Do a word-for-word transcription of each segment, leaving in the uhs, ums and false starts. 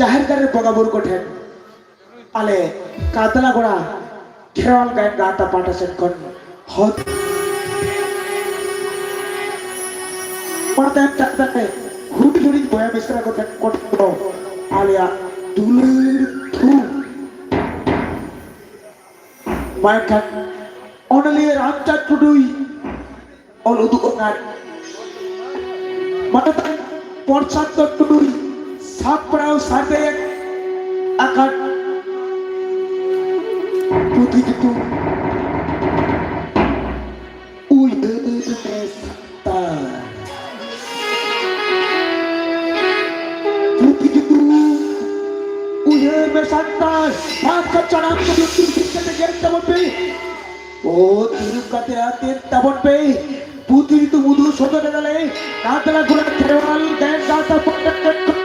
ᱡᱟᱦᱮᱨ ᱜᱟᱲ ᱨᱮ ᱵᱚᱸᱜᱟ ᱵᱩᱨᱩ ᱠᱚᱴᱷᱮᱱ ᱟᱞᱮ ᱠᱟᱛᱞᱟ ᱜᱚᱲᱟ ᱠᱷᱮᱨᱣᱟᱞ ᱜᱟᱭᱟᱱ ᱜᱟᱶᱛᱟ ᱯᱟᱦᱴᱟ ᱥᱮᱱ ᱠᱷᱚᱱ ᱦᱚᱛ ᱚᱱᱟ ᱛᱟᱭᱚᱢ ᱪᱟᱞᱟᱜ ᱠᱟᱛᱮ ᱦᱩᱰᱤᱧ ᱦᱩᱰᱤᱧ ᱵᱚᱭᱦᱟ ᱢᱤᱥᱨᱟ ᱠᱚ ᱴᱷᱮᱱ ᱠᱚᱴᱷᱮᱱ ᱫᱚ ᱟᱞᱮᱭᱟᱜ ᱫᱩᱞᱟᱹᱲ ᱛᱷᱩᱢ᱾ ᱢᱟ ᱮᱱᱠᱷᱟᱱ ᱚᱱᱚᱞᱤᱭᱟᱹ ᱨᱟᱢᱪᱟᱸᱫᱽ ᱴᱩᱰᱩᱭ ᱚᱞ ᱩᱫᱩᱜ ᱟᱠᱟᱫ, ᱢᱟᱱᱚᱛᱟᱱ ᱯᱨᱚᱥᱟᱱᱛᱚ ᱴᱩᱰᱩᱭ ᱥᱟᱯᱲᱟᱣ ᱥᱟᱰᱮ ᱟᱠᱟᱫ ᱯᱩᱛᱷᱤ ᱧᱩᱛᱩᱢ ᱩᱭᱦᱟᱹᱨ ᱢᱮ ᱥᱟᱱᱛᱟᱲ᱾ ᱯᱩᱛᱷᱤ ᱧᱩᱛᱩᱢ ᱩᱭᱦᱟᱹᱨ ᱢᱮ ᱥᱟᱱᱛᱟᱲ᱾ ᱢᱟ ᱮᱱᱠᱷᱟᱱ ᱪᱟᱲᱟᱢ ᱠᱚ ᱞᱩᱛᱩᱨ ᱵᱤᱫ ᱠᱟᱛᱮ ᱧᱮᱞ ᱛᱟᱵᱚᱱ ᱯᱮ᱾ ᱚ, ᱛᱤᱨᱩᱵ ᱠᱟᱛᱮ ᱟᱛᱮᱱ ᱛᱟᱵᱚᱱ ᱯᱮ᱾ ᱯᱩᱛᱷᱤ ᱧᱩᱛᱩᱢ ᱩᱫᱩᱜ ᱥᱚᱫᱚᱨ ᱮᱫᱟᱞᱮ᱾ ᱠᱟᱛᱞᱟ ᱜᱚᱲᱟ ᱠᱷᱮᱨᱣᱟᱞ ᱜᱟᱭᱟᱱ ᱜᱟᱶᱛᱟ ᱯᱟᱦᱴᱟ ᱥᱮᱫ ᱠᱷᱚᱱ᱾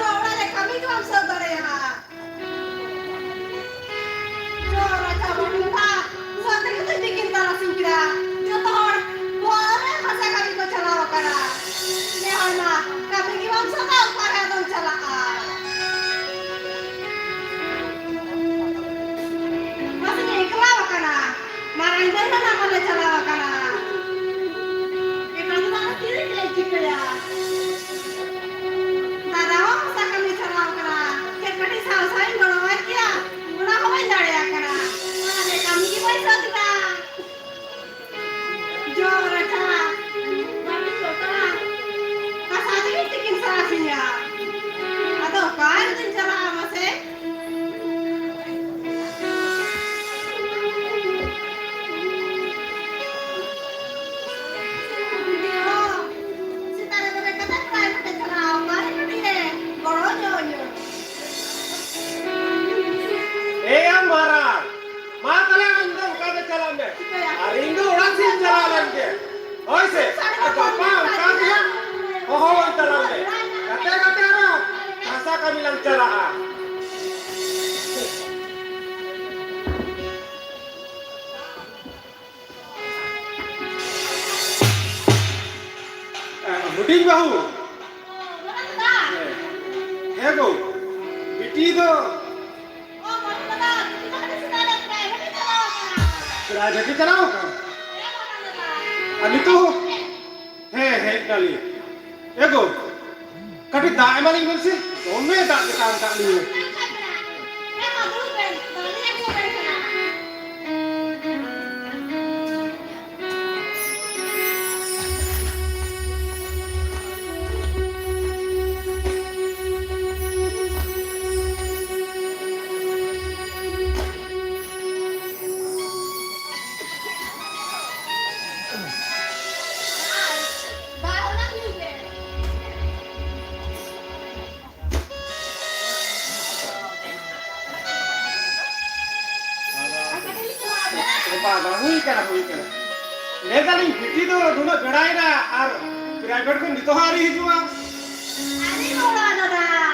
ᱚᱲᱟᱜ ᱨᱮ ᱠᱟᱹᱢᱤ ᱜᱮ ᱵᱟᱢ ᱥᱟᱹᱛ ᱫᱟᱲᱮᱭᱟᱜᱼᱟ᱾ ᱡᱚ ᱨᱟᱪᱟ ᱵᱟᱹᱴᱩᱞᱟ, ᱥᱟᱶᱛᱮ ᱜᱮ ᱛᱤᱠᱤᱱ ᱛᱟᱨᱟᱥᱤᱧ ᱠᱮᱫᱟ᱾ ᱡᱚᱛᱚ ᱦᱚᱲ ᱵᱚᱦᱚᱜ ᱨᱮ ᱦᱟᱥᱟ ᱠᱟᱹᱢᱤ ᱠᱚ ᱪᱟᱞᱟᱣ ᱟᱠᱟᱱᱟ᱾ ᱱᱮ ᱦᱚᱲ ᱢᱟ ᱠᱟᱹᱢᱤ ᱜᱮ ᱵᱟᱢ ᱥᱟᱹᱛᱟ, ᱚᱠᱟ ᱨᱮ ᱟᱫᱚᱢ ᱪᱟᱞᱟᱜᱼᱟ? ᱢᱟᱥᱮ ᱮᱠᱞᱟ ᱟᱠᱟᱱᱟ᱾ ᱢᱟᱨᱟᱝ ᱫᱟᱹᱭ ᱦᱚᱸ ᱱᱟᱢᱟᱞᱮ ᱪᱟᱞᱟᱣ ᱟᱠᱟᱱᱟ᱾ ᱮᱠᱞᱟ ᱫᱚ ᱟᱫᱚ ᱛᱤᱨᱮ ᱪᱮᱫ ᱮ ᱪᱤᱠᱟᱹᱭᱟ? ᱫᱟᱫᱟ ᱦᱚᱸ ᱦᱟᱥᱟ ᱠᱟᱹᱢᱤ ᱪᱟᱞᱟᱣ ᱟᱠᱟᱱᱟ᱾ ᱪᱮᱫ ᱠᱟᱹᱴᱤᱡ ᱥᱟᱶ ᱥᱟᱶ ᱤᱧ ᱜᱚᱲᱚᱣᱟᱭ ᱠᱮᱭᱟ? ᱚᱱᱟ ᱦᱚᱸ ᱵᱟᱹᱧ ᱫᱟᱲᱮᱭᱟᱜ ᱠᱟᱱᱟ᱾ ᱚᱲᱟᱜ ᱨᱮ ᱠᱟᱹᱢᱤ ᱜᱮ ᱵᱟᱹᱧ ᱥᱟᱹᱛ ᱮᱫᱟ᱾ ᱡᱚ ᱨᱟᱪᱟ, ᱵᱟᱹᱴᱤ ᱞᱚᱴᱟ, ᱠᱟᱸᱥᱟ ᱛᱮᱜᱮ ᱛᱤᱠᱤᱱ ᱥᱟᱨᱟᱥᱤᱧᱟ᱾ ᱟᱫᱚ ᱚᱠᱟ ᱨᱮᱫᱚᱧ ᱪᱟᱞᱟᱜᱼᱟ ᱢᱟᱥᱮ? ᱥᱮᱛᱟᱜ ᱨᱮ ᱵᱮᱨᱮᱫ ᱠᱟᱛᱮ ᱯᱨᱟᱭᱵᱷᱮᱴ ᱮ ᱪᱟᱞᱟᱜᱼᱟ, ᱚᱠᱟ ᱨᱮ ᱠᱟᱹᱴᱤᱡ ᱮ ᱜᱚᱲᱚ ᱧᱚᱜ ᱟᱹᱧᱟ᱾ ᱮ ᱢᱟᱨᱟᱝ, ᱢᱟ ᱛᱟᱦᱞᱮ ᱟᱢ ᱫᱚ ᱚᱱᱠᱟ ᱜᱮ ᱪᱟᱞᱟᱜ ᱢᱮ᱾ ᱟᱨ ᱤᱧ ᱫᱚ ᱚᱲᱟᱜ ᱥᱮᱫ ᱤᱧ ᱪᱟᱞᱟᱣ ᱞᱮᱱ ᱜᱮ᱾ ᱦᱳᱭ ᱥᱮ? ᱟᱨ ᱜᱟᱯᱟ ᱚᱱᱠᱟ ᱜᱮ ᱦᱟᱸᱜ ᱦᱚᱦᱚᱣᱟᱹᱧ ᱛᱟᱞᱟᱝ ᱢᱮ᱾ ᱜᱟᱛᱮ ᱜᱟᱛᱮ ᱟᱨᱚ ᱦᱟᱥᱟ ᱠᱟᱹᱢᱤ ᱞᱟᱝ ᱪᱟᱞᱟᱜᱼᱟ᱾ ᱦᱩᱰᱤᱧ ᱵᱟᱹᱦᱩ᱾ ᱦᱮᱸ ᱜᱳ, ᱵᱤᱴᱤ ᱫᱚ ᱯᱨᱟᱭᱵᱷᱮᱴ ᱮ ᱪᱟᱞᱟᱣ ᱟᱠᱟᱱᱟ᱾ ᱟᱨ ᱱᱤᱛᱚᱜ ᱦᱚᱸ? ᱦᱮᱸ, ᱦᱮᱡ ᱱᱟᱞᱤᱧ᱾ ᱮ ᱜᱳ, ᱠᱟᱹᱴᱤᱡ ᱫᱟᱜ ᱮᱢᱟᱞᱤᱧ ᱵᱮᱱ ᱥᱮ, ᱫᱚᱢᱮ ᱫᱟᱜ ᱛᱮᱛᱟᱝ ᱟᱠᱟᱫ ᱞᱤᱧᱟ᱾ ᱵᱟᱵᱟ, ᱦᱩᱭ ᱠᱟᱱᱟ, ᱦᱩᱭ ᱠᱟᱱᱟ᱾ ᱞᱟᱹᱭ ᱫᱟᱞᱤᱧ, ᱵᱤᱴᱤ ᱫᱚ ᱱᱩᱱᱟᱹᱜ ᱵᱮᱲᱟᱭᱮᱱᱟ ᱟᱨ ᱯᱨᱟᱭᱵᱷᱮᱴ ᱠᱷᱚᱱ ᱱᱤᱛᱚᱜ ᱦᱚᱸ ᱟᱹᱣᱨᱤ ᱦᱤᱡᱩᱜᱼᱟ᱾ ᱟᱹᱣᱨᱤ ᱨᱩᱣᱟᱹᱲᱟ ᱫᱟᱫᱟ᱾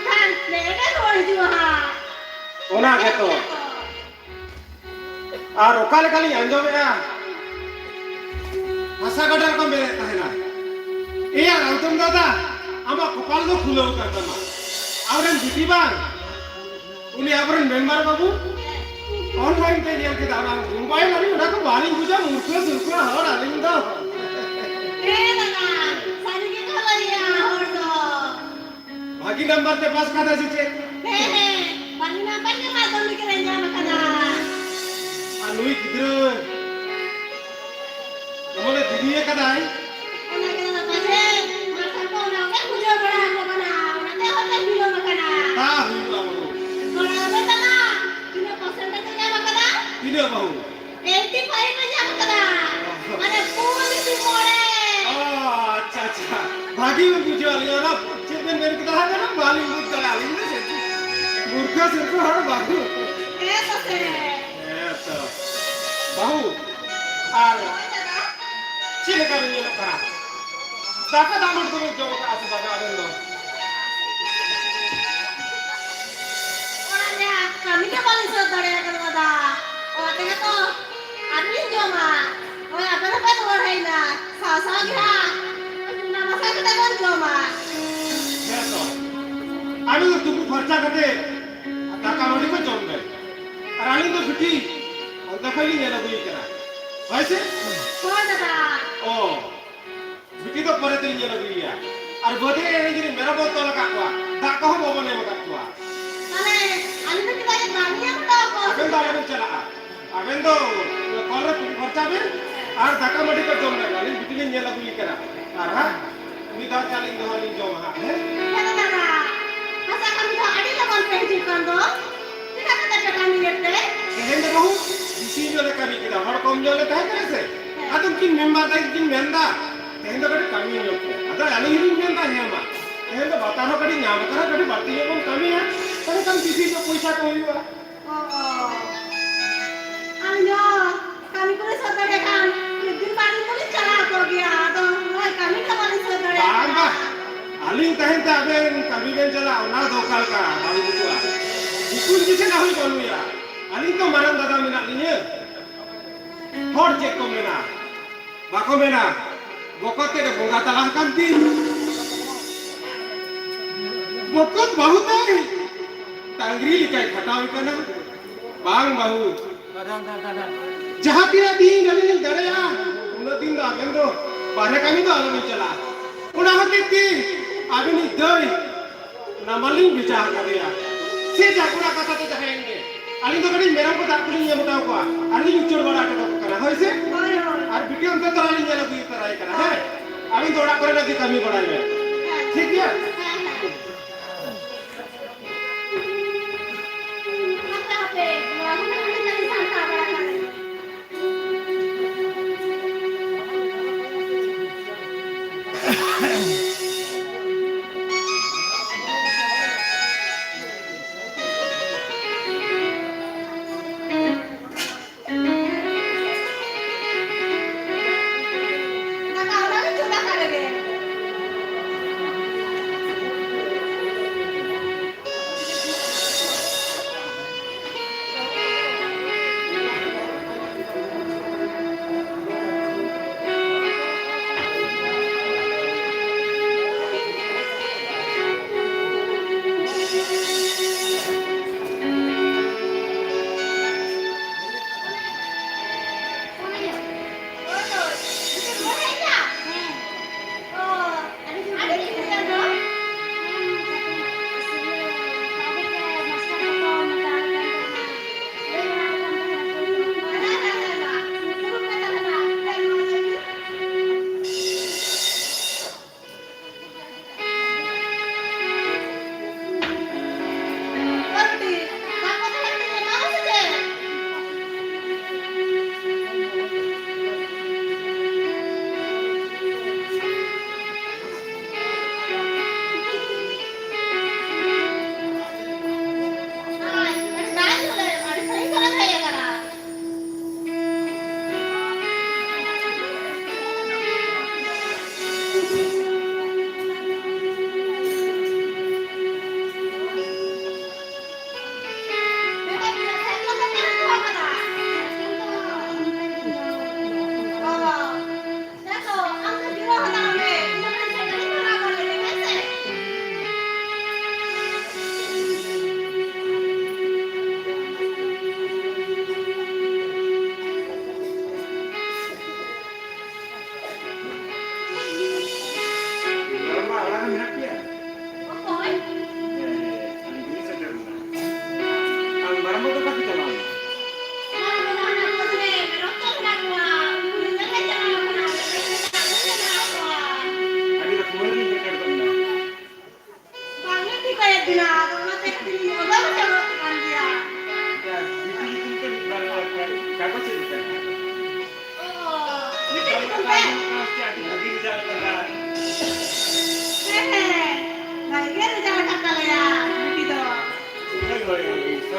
ᱠᱷᱟᱱ ᱱᱮᱰᱮ ᱨᱩᱣᱟᱹᱲ ᱦᱤᱡᱩᱜᱼᱟ ᱦᱟᱸᱜ᱾ ᱚᱱᱟ ᱜᱮᱛᱚ᱾ ᱟᱨ ᱚᱠᱟ ᱞᱮᱠᱟᱞᱤᱧ ᱟᱸᱡᱚᱢᱮᱜᱼᱟ, ᱦᱟᱥᱟ ᱜᱟᱰᱟ ᱨᱮᱠᱚ ᱢᱮᱱᱮᱫ ᱛᱟᱦᱮᱱᱟ, "ᱮᱭᱟ ᱨᱟᱢᱛᱚᱱ ᱫᱟᱫᱟ, ᱟᱢᱟᱜ ᱠᱚᱯᱟᱞ ᱫᱚ ᱠᱷᱩᱞᱟᱹᱣ ᱠᱟᱱ ᱛᱟᱢᱟ, ᱟᱢᱨᱮᱱ ᱵᱤᱴᱤ ᱵᱟᱝ, ᱩᱱᱤ ᱟᱵᱚᱨᱮᱱ ᱢᱮᱢᱵᱟᱨ ᱵᱟᱹᱵᱩ online ᱛᱮ ᱧᱮᱞ ᱠᱮᱫᱟ, ᱚᱱᱟ mobile ᱟᱹᱞᱤᱧ ᱚᱱᱟ ᱠᱚ ᱵᱟᱹᱞᱤᱧ ᱵᱩᱡᱟ, ᱢᱩᱨᱠᱷᱟᱹ ᱥᱩᱨᱠᱷᱟᱹ ᱦᱚᱲ ᱟᱹᱞᱤᱧ ᱫᱚ᱾ ᱦᱮᱸ ᱫᱟᱫᱟ, ᱥᱟᱹᱨᱤ ᱜᱮ ᱠᱚ ᱞᱟᱹᱭᱟ ᱦᱚᱲ ᱫᱚ᱾ ᱵᱷᱟᱹᱜᱤ ᱱᱟᱢᱵᱟᱨ ᱛᱮ ᱯᱟᱥ ᱠᱟᱫᱟ ᱥᱮ ᱪᱮᱫ?" ᱦᱮᱸ, ᱦᱮᱸ, ᱵᱷᱟᱹᱜᱤ ᱱᱟᱢᱵᱟᱨ ᱜᱮ ᱢᱟᱫᱽᱫᱷᱚᱢᱤᱠ ᱨᱮ ᱧᱟᱢ ᱟᱠᱟᱫᱟ᱾ ᱟᱨ ᱱᱩᱭ ᱜᱤᱫᱽᱨᱟᱹ ᱮᱢᱚᱱᱮ ᱵᱤᱵᱤ ᱟᱠᱟᱫᱟᱭ᱾ ᱚᱱᱟ ᱜᱮ ᱫᱟᱫᱟ ᱯᱟᱪᱷᱮ ᱢᱟᱥᱴᱟᱨ ᱠᱚ ᱚᱱᱟ ᱠᱚᱜᱮ ᱵᱩᱡᱷᱟᱹᱣ ᱵᱟᱲᱟ ᱟᱠᱚ ᱠᱟᱱᱟ, ᱚᱱᱟᱛᱮ ᱦᱚᱭᱛᱳ ᱵᱤᱞᱚᱢ ᱟᱠᱟᱱᱟ᱾ ᱛᱟ ᱦᱩᱭᱩᱜᱼᱟ ᱵᱟᱹᱵᱩ᱾ ᱛᱷᱚᱲᱟ ᱫᱚ ᱫᱟᱫᱟ, ᱛᱤᱱᱟᱹᱜ percentage ᱮ ᱧᱟᱢ ᱟᱠᱟᱫᱟ? ᱛᱤᱱᱟᱹᱜ ᱵᱟᱹᱵᱩ? Eighty five ᱮ ᱧᱟᱢ ᱟᱠᱟᱫᱟ᱾ ᱢᱟᱱᱮ ᱯᱩᱱ ᱤᱥᱤ ᱢᱚᱬᱮ᱾ ᱚ, ᱟᱪᱪᱷᱟ, ᱟᱪᱪᱷᱟ᱾ ᱵᱷᱟᱹᱜᱤ ᱵᱤᱱ ᱵᱩᱡᱷᱟᱹᱣ ᱞᱤᱧᱟ᱾ ᱚᱱᱟ ᱪᱮᱫ ᱵᱮᱱ ᱢᱮᱱ ᱠᱮᱫᱟ ᱦᱟᱸᱜ ᱡᱮᱱᱚ? ᱵᱟᱹᱞᱤᱧ ᱵᱩᱡᱽ ᱫᱟᱲᱮᱭᱟᱜᱼᱟ ᱟᱹᱞᱤᱧ ᱫᱚ ᱪᱮᱫ᱾ ᱢᱩᱨᱠᱷᱟᱹ ᱥᱩᱨᱠᱷᱟᱹ ᱦᱚᱲ ᱵᱟᱹᱵᱩ᱾ ᱦᱮᱸ ᱛᱚ ᱥᱮ᱾ ᱦᱮᱸ ᱛᱚ᱾ ᱵᱟᱹᱵᱩ, ᱟᱨ ᱦᱳᱭ ᱫᱟᱫᱟ᱾ ᱪᱮᱫ ᱞᱮᱠᱟ ᱵᱤᱱ ᱧᱮᱞᱚᱜ ᱠᱟᱱᱟ? ᱫᱟᱠᱟ ᱫᱟᱜ ᱢᱟᱹᱰᱤ ᱫᱚᱵᱤᱱ ᱡᱚᱢ ᱟᱠᱟᱫᱼᱟ ᱥᱮ ᱵᱟᱝᱟ ᱟᱵᱮᱱ ᱫᱚ? ᱚᱲᱟᱜ ᱨᱮᱭᱟᱜ ᱠᱟᱹᱢᱤ ᱜᱮ ᱵᱟᱞᱤᱧ ᱥᱟᱹᱛ ᱫᱟᱲᱮ ᱟᱠᱟᱫᱟ ᱫᱟᱫᱟ᱾ ᱚᱱᱟ ᱛᱮᱜᱮ ᱛᱚ ᱟᱹᱣᱨᱤᱞᱤᱧ ᱡᱚᱢᱟ᱾ ᱱᱚᱜᱼᱚᱭ ᱟᱯᱮ ᱫᱚᱯᱮ ᱨᱩᱣᱟᱹᱲ ᱦᱮᱡ ᱮᱱᱟ᱾ ᱥᱟᱶ ᱥᱟᱶ ᱜᱮ ᱦᱟᱸᱜ ᱪᱚᱸᱫᱟ ᱵᱟᱥᱟ ᱠᱟᱛᱮ ᱵᱚᱱ ᱡᱚᱢᱟ᱾ ᱦᱮᱸ ᱛᱚ᱾ ᱟᱹᱵᱤᱱ ᱫᱚ ᱛᱩᱯᱩ ᱯᱷᱟᱨᱪᱟ ᱠᱟᱛᱮ ᱫᱟᱠᱟ ᱢᱟᱹᱰᱤ ᱠᱚ ᱡᱚᱢ ᱵᱮᱱ᱾ ᱟᱨ ᱟᱹᱞᱤᱧ ᱫᱚ ᱵᱤᱴᱤ ᱚᱱᱛᱮ ᱠᱷᱚᱱ ᱞᱤᱧ ᱧᱮᱞ ᱟᱹᱜᱩᱭᱮ ᱠᱟᱱᱟ᱾ ᱦᱳᱭ ᱥᱮ? ᱦᱳᱭ ᱫᱟᱫᱟ᱾ ᱚ᱾ ᱵᱤᱴᱤ ᱫᱚ ᱯᱚᱨᱮ ᱛᱮᱞᱤᱧ ᱧᱮᱞ ᱟᱹᱜᱩᱭᱮᱭᱟ᱾ ᱟᱨ ᱵᱟᱹᱫᱽ ᱨᱮ ᱮᱱᱮᱡ ᱨᱮ ᱢᱮᱨᱚᱢ ᱵᱚᱱ ᱛᱚᱞ ᱟᱠᱟᱫ ᱠᱚᱣᱟ, ᱫᱟᱜ ᱠᱚᱦᱚᱸ ᱵᱟᱵᱚᱱ ᱮᱢ ᱟᱠᱟᱫ ᱠᱚᱣᱟ᱾ ᱛᱟᱦᱞᱮ ᱟᱹᱞᱤᱧ ᱫᱚ ᱪᱮᱫᱟᱜ ᱵᱟᱹᱞᱤᱧ ᱮᱢ ᱦᱚᱴᱚ ᱟᱠᱚᱣᱟ? ᱟᱵᱮᱱ ᱫᱚ ᱟᱞᱚᱵᱮᱱ ᱪᱟᱞᱟᱜᱼᱟ, ᱟᱵᱮᱱ ᱫᱚ ᱠᱚᱞ ᱨᱮ ᱛᱩᱯᱩ ᱯᱷᱟᱨᱪᱟ ᱵᱮᱱ ᱟᱨ ᱫᱟᱠᱟ ᱢᱟᱹᱰᱤ ᱠᱚ ᱡᱚᱢ ᱵᱮᱱ᱾ ᱟᱹᱞᱤᱧ ᱵᱤᱴᱤ ᱞᱤᱧ ᱧᱮᱞ ᱟᱹᱜᱩᱭᱮ ᱠᱟᱱᱟ᱾ ᱟᱨ ᱦᱟᱸᱜ ᱢᱤᱫ ᱫᱷᱟᱣ ᱛᱮ ᱟᱹᱞᱤᱧ ᱫᱚ ᱦᱟᱸᱜ ᱞᱤᱧ ᱡᱚᱢᱟ ᱦᱟᱸᱜ, ᱦᱮᱸ? ᱦᱮᱸ ᱫᱟᱫᱟ, ᱦᱟᱥᱟ ᱠᱟᱹᱢᱤ ᱫᱚ ᱟᱹᱰᱤ ᱞᱚᱜᱚᱱ ᱯᱮ ᱦᱤᱡᱩᱜ ᱠᱟᱱ ᱫᱚ᱾ ᱪᱮᱫᱟᱜ ᱠᱟᱛᱮ ᱯᱮ ᱠᱟᱹᱢᱤ ᱞᱮᱫ ᱛᱮ? ᱛᱮᱦᱮᱧ ᱫᱚ ᱵᱟᱹᱦᱩ ᱵᱮᱥᱤ ᱧᱚᱜ ᱞᱮ ᱠᱟᱹᱢᱤ ᱠᱮᱫᱟ, ᱦᱚᱲ ᱠᱚᱢ ᱧᱚᱜ ᱞᱮ ᱛᱟᱦᱮᱸ ᱠᱟᱱᱟ ᱥᱮ᱾ ᱦᱮᱸ᱾ ᱟᱫᱚ ᱩᱱᱠᱤᱱ ᱢᱮᱢᱵᱟᱨ ᱛᱟᱹᱠᱤᱱ ᱠᱤᱱ ᱢᱮᱱᱫᱟ, "ᱛᱮᱦᱮᱧ ᱫᱚ ᱠᱟᱹᱴᱤᱡ ᱠᱟᱹᱢᱤ ᱧᱚᱜ ᱯᱮ᱾" ᱟᱫᱚ ᱟᱹᱞᱤᱧ ᱦᱚᱸᱞᱤᱧ ᱢᱮᱱᱫᱟ, "ᱦᱮᱸ ᱢᱟ, ᱛᱮᱦᱮᱧ ᱫᱚ ᱵᱟᱛᱟᱨ ᱦᱚᱸ ᱠᱟᱹᱴᱤᱡ ᱧᱟᱢ ᱟᱠᱟᱱᱟ, ᱠᱟᱹᱴᱤᱡ ᱵᱟᱹᱲᱛᱤ ᱧᱚᱜ ᱵᱚᱱ ᱠᱟᱹᱢᱤᱭᱟ, ᱛᱟᱦᱞᱮ ᱠᱷᱟᱱ ᱵᱮᱥᱤ ᱧᱚᱜ ᱯᱚᱭᱥᱟ ᱠᱚ ᱦᱩᱭᱩᱜᱼᱟ᱾" ᱚ, ᱚ᱾ ᱟᱹᱞᱤᱧ ᱦᱚᱸ ᱠᱟᱹᱢᱤ ᱠᱚᱞᱮ ᱥᱟᱹᱛ ᱫᱟᱲᱮᱭᱟᱜ ᱠᱷᱟᱱ ᱢᱤᱫ ᱫᱤᱱ ᱵᱟᱨ ᱫᱤᱱ ᱫᱚᱞᱤᱧ ᱪᱟᱞᱟᱣ ᱠᱚᱜ ᱜᱮᱭᱟ᱾ ᱟᱫᱚ ᱱᱚᱜᱼᱚᱭ ᱠᱟᱹᱢᱤ ᱠᱚ ᱵᱟᱹᱞᱤᱧ ᱥᱟᱹᱛ ᱫᱟᱲᱮᱭᱟᱜ ᱵᱟᱝ, ᱠᱟᱱᱟ᱾ ᱵᱟᱝ᱾ ᱟᱹᱞᱤᱧ ᱛᱟᱦᱮᱱ ᱛᱮ ᱟᱵᱮᱱ ᱠᱟᱹᱢᱤ ᱵᱮᱱ ᱪᱟᱞᱟᱜ, ᱚᱱᱟ ᱫᱚ ᱚᱠᱟ ᱞᱮᱠᱟ? ᱵᱟᱝ ᱵᱩᱡᱩᱜᱼᱟ᱾ ᱫᱤᱠᱩ ᱡᱤᱱᱤᱥ ᱨᱮᱱᱟᱜ ᱦᱩᱭ ᱵᱟᱹᱱᱩᱭᱟ᱾ ᱟᱹᱞᱤᱧ ᱛᱚ ᱢᱟᱨᱟᱝ ᱫᱟᱫᱟ ᱢᱮᱱᱟᱜ ᱞᱤᱧᱟᱹ᱾ ᱦᱚᱲ ᱪᱮᱫ ᱠᱚ ᱢᱮᱱᱟ? ᱵᱟᱠᱚ ᱢᱮᱱᱟ, ᱵᱚᱠᱚᱛ ᱛᱮᱫ ᱮ ᱵᱚᱸᱜᱟ ᱛᱟᱞᱟ ᱟᱠᱟᱱ ᱛᱤᱧ᱾ ᱵᱚᱠᱚᱛ ᱵᱟᱹᱦᱩ ᱛᱟᱭ ᱛᱟᱝᱜᱽᱨᱤ ᱞᱮᱠᱟᱭ ᱠᱷᱟᱴᱟᱣ ᱠᱟᱱᱟ᱾ ᱵᱟᱝ ᱵᱟᱹᱦᱩ, ᱡᱟᱦᱟᱸ ᱛᱤᱱᱟᱹᱜ ᱫᱤᱱ ᱟᱹᱞᱤᱧ ᱞᱤᱧ ᱫᱟᱲᱮᱭᱟᱜᱼᱟ, ᱩᱱᱟᱹᱜ ᱫᱤᱱ ᱫᱚ ᱟᱵᱮᱱ ᱫᱚ ᱵᱟᱦᱨᱮ ᱠᱟᱹᱢᱤ ᱫᱚ ᱟᱞᱚᱵᱮᱱ ᱪᱟᱞᱟᱜᱼᱟ᱾ ᱚᱱᱟ ᱦᱚᱛᱮᱡ ᱛᱮ ᱟᱵᱮᱱᱤᱡ ᱫᱟᱹᱭ ᱱᱟᱢᱟᱞᱤᱧ ᱵᱷᱮᱡᱟ ᱟᱠᱟᱫᱮᱭᱟ᱾ ᱥᱮ ᱡᱟᱦᱟᱸ ᱠᱚᱲᱟ ᱠᱟᱛᱷᱟ ᱛᱮ ᱡᱟᱦᱟᱸᱭ ᱜᱮ, ᱟᱹᱞᱤᱧ ᱫᱚ ᱠᱟᱹᱴᱤᱡ ᱢᱮᱨᱚᱢ ᱠᱚ ᱫᱟᱜ ᱠᱚᱞᱤᱧ ᱮᱢ ᱦᱚᱴᱚ ᱟᱠᱚᱣᱟ ᱟᱨ ᱞᱤᱧ ᱩᱪᱟᱹᱲ ᱵᱟᱲᱟ ᱦᱚᱴᱚ ᱠᱟᱠᱚ ᱠᱟᱱᱟ, ᱦᱳᱭ ᱥᱮ? ᱦᱳᱭ, ᱦᱳᱭ᱾ ᱟᱨ ᱵᱤᱴᱤ ᱚᱱᱛᱮ ᱛᱚᱨᱟ ᱞᱤᱧ ᱧᱮᱞ ᱟᱹᱜᱩᱭ ᱛᱟᱨᱟᱭ ᱠᱟᱱᱟ, ᱦᱮᱸ? ᱟᱹᱵᱤᱱ ᱫᱚ ᱚᱲᱟᱜ ᱠᱚᱨᱮᱱᱟᱜ ᱜᱮ ᱠᱟᱹᱢᱤ ᱵᱟᱲᱟᱭ ᱵᱮᱱ, ᱴᱷᱤᱠ ᱜᱮᱭᱟ? ᱦᱮᱸ, ᱦᱮᱸ᱾ ᱦᱟᱯᱮ, ᱦᱟᱯᱮ, ᱱᱚᱣᱟ ᱦᱚᱸ ᱠᱟᱹᱴᱤᱡ ᱥᱟᱢᱴᱟᱣ ᱵᱟᱲᱟ ᱠᱟᱜ ᱢᱮ᱾ ᱫᱟᱠᱟ ᱚᱱᱟ ᱫᱚ ᱪᱚᱸᱫᱟ ᱠᱟᱜ ᱞᱮᱜᱮ᱾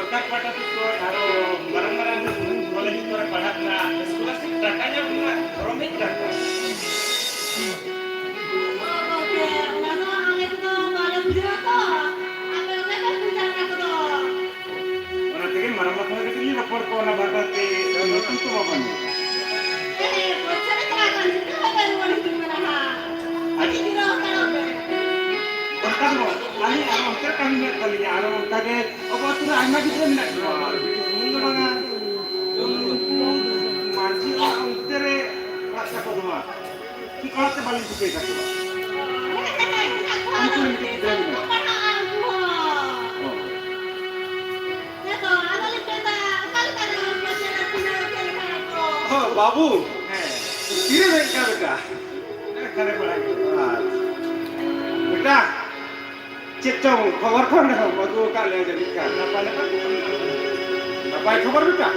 ᱥᱚᱨᱠᱟᱨ ᱯᱟᱦᱴᱟ ᱥᱮᱫ ᱠᱷᱚᱱ ᱟᱨᱚ ᱢᱟᱨᱟᱝ ᱢᱟᱨᱟᱝ ᱠᱚᱞᱮᱡᱽ ᱠᱚᱨᱮ ᱯᱟᱲᱦᱟᱜ ᱨᱮᱱᱟᱜ ᱥᱠᱚᱞᱟᱨᱥᱤᱯ ᱴᱟᱠᱟ ᱧᱟᱢ ᱨᱮᱱᱟᱜ ᱯᱷᱚᱨᱢ ᱦᱮᱡ ᱟᱠᱟᱱ ᱛᱟᱦᱮᱸᱫ᱾ ᱚ ᱜᱚᱢᱠᱮ, ᱚᱱᱟ ᱫᱚ ᱟᱞᱮ ᱠᱚᱫᱚ ᱵᱟᱞᱮ ᱵᱩᱡᱷᱟᱹᱣᱟ ᱛᱚ᱾ ᱟᱯᱮ ᱠᱚᱜᱮ ᱯᱮ ᱵᱩᱡᱟ ᱚᱱᱟ ᱠᱚᱫᱚ᱾ ᱚᱱᱟ ᱛᱮᱜᱮ ᱢᱟᱨᱟᱝ ᱵᱟ ᱥᱟᱞᱟᱜ ᱠᱟᱹᱴᱤᱡ ᱞᱤᱧ ᱨᱚᱯᱚᱲ ᱠᱚᱣᱟ ᱚᱱᱟ ᱵᱟᱠᱷᱨᱟ ᱛᱮ, ᱱᱩᱠᱩ ᱠᱚ ᱵᱟᱵᱟ ᱧᱚᱜ᱾ ᱦᱮᱸ, ᱦᱮᱸ, ᱯᱚᱭᱥᱟ ᱞᱮ ᱪᱟᱞᱟᱜ ᱠᱟᱱᱟ, ᱱᱤᱛᱚᱜ ᱦᱚᱸ ᱞᱮ ᱨᱩᱣᱟᱹᱲ ᱦᱤᱡᱩᱜ ᱠᱟᱱᱟ ᱦᱟᱸᱜ᱾ ᱟᱹᱰᱤ ᱡᱤᱨᱟᱹᱣ ᱦᱟᱛᱟᱲᱚᱜ ᱯᱮ᱾ ᱚᱱᱠᱟ ᱫᱚ ᱵᱟᱝ, ᱟᱹᱞᱤᱧ ᱟᱨᱚ ᱚᱱᱛᱮ ᱨᱮ ᱠᱟᱹᱢᱤ ᱢᱮᱱᱟᱜ ᱛᱟᱹᱞᱤᱧᱟ, ᱟᱨᱚ ᱚᱱᱠᱟ ᱜᱮ ᱟᱵᱚ ᱟᱹᱛᱩ ᱨᱮ ᱟᱭᱢᱟ ᱜᱤᱫᱽᱨᱟᱹ ᱢᱮᱱᱟᱜ ᱠᱚᱣᱟ, ᱥᱩᱢᱩᱝ ᱫᱚ ᱵᱟᱝᱟ, ᱩᱱᱠᱩ ᱢᱟᱹᱡᱷᱤ ᱚᱲᱟᱜ ᱚᱱᱛᱮ ᱨᱮ ᱚᱲᱟᱜ ᱛᱟᱠᱚ ᱫᱚ ᱵᱟᱝ᱾ ᱴᱷᱤᱠ ᱚᱲᱟᱜ ᱛᱮ ᱵᱟᱹᱞᱤᱧ ᱴᱷᱤᱠᱟᱹᱭ ᱛᱟᱠᱚᱣᱟ᱾ ᱩᱱᱠᱩ ᱨᱮᱱ ᱢᱤᱫᱴᱤᱡ ᱜᱤᱫᱽᱨᱟᱹ ᱢᱮᱱᱟᱭᱟ᱾ ᱦᱚᱸ᱾ ᱦᱚᱸ, ᱵᱟᱹᱵᱩ᱾ ᱦᱮᱸ᱾ ᱛᱤᱨᱮᱢ ᱦᱮᱡ ᱮᱱᱟ ᱵᱮᱴᱟ? ᱮᱠᱟᱞᱮ ᱵᱟᱲᱟᱭ ᱜᱮ᱾ ᱟᱪᱪᱷᱟ᱾ ᱵᱮᱴᱟ, ᱪᱮᱫ ᱪᱚᱝ ᱠᱷᱚᱵᱚᱨ ᱠᱷᱚᱱ ᱮᱢ ᱟᱹᱜᱩ ᱟᱠᱟᱫ ᱞᱮᱭᱟ ᱡᱟᱹᱱᱤᱡ ᱠᱷᱟᱱ? ᱱᱟᱯᱟᱭ ᱱᱟᱯᱟᱭ ᱠᱷᱚᱵᱚᱨ ᱢᱮᱱᱟᱜᱼᱟ᱾ ᱱᱟᱯᱟᱭ ᱠᱷᱚᱵᱚᱨ ᱵᱮᱴᱟ?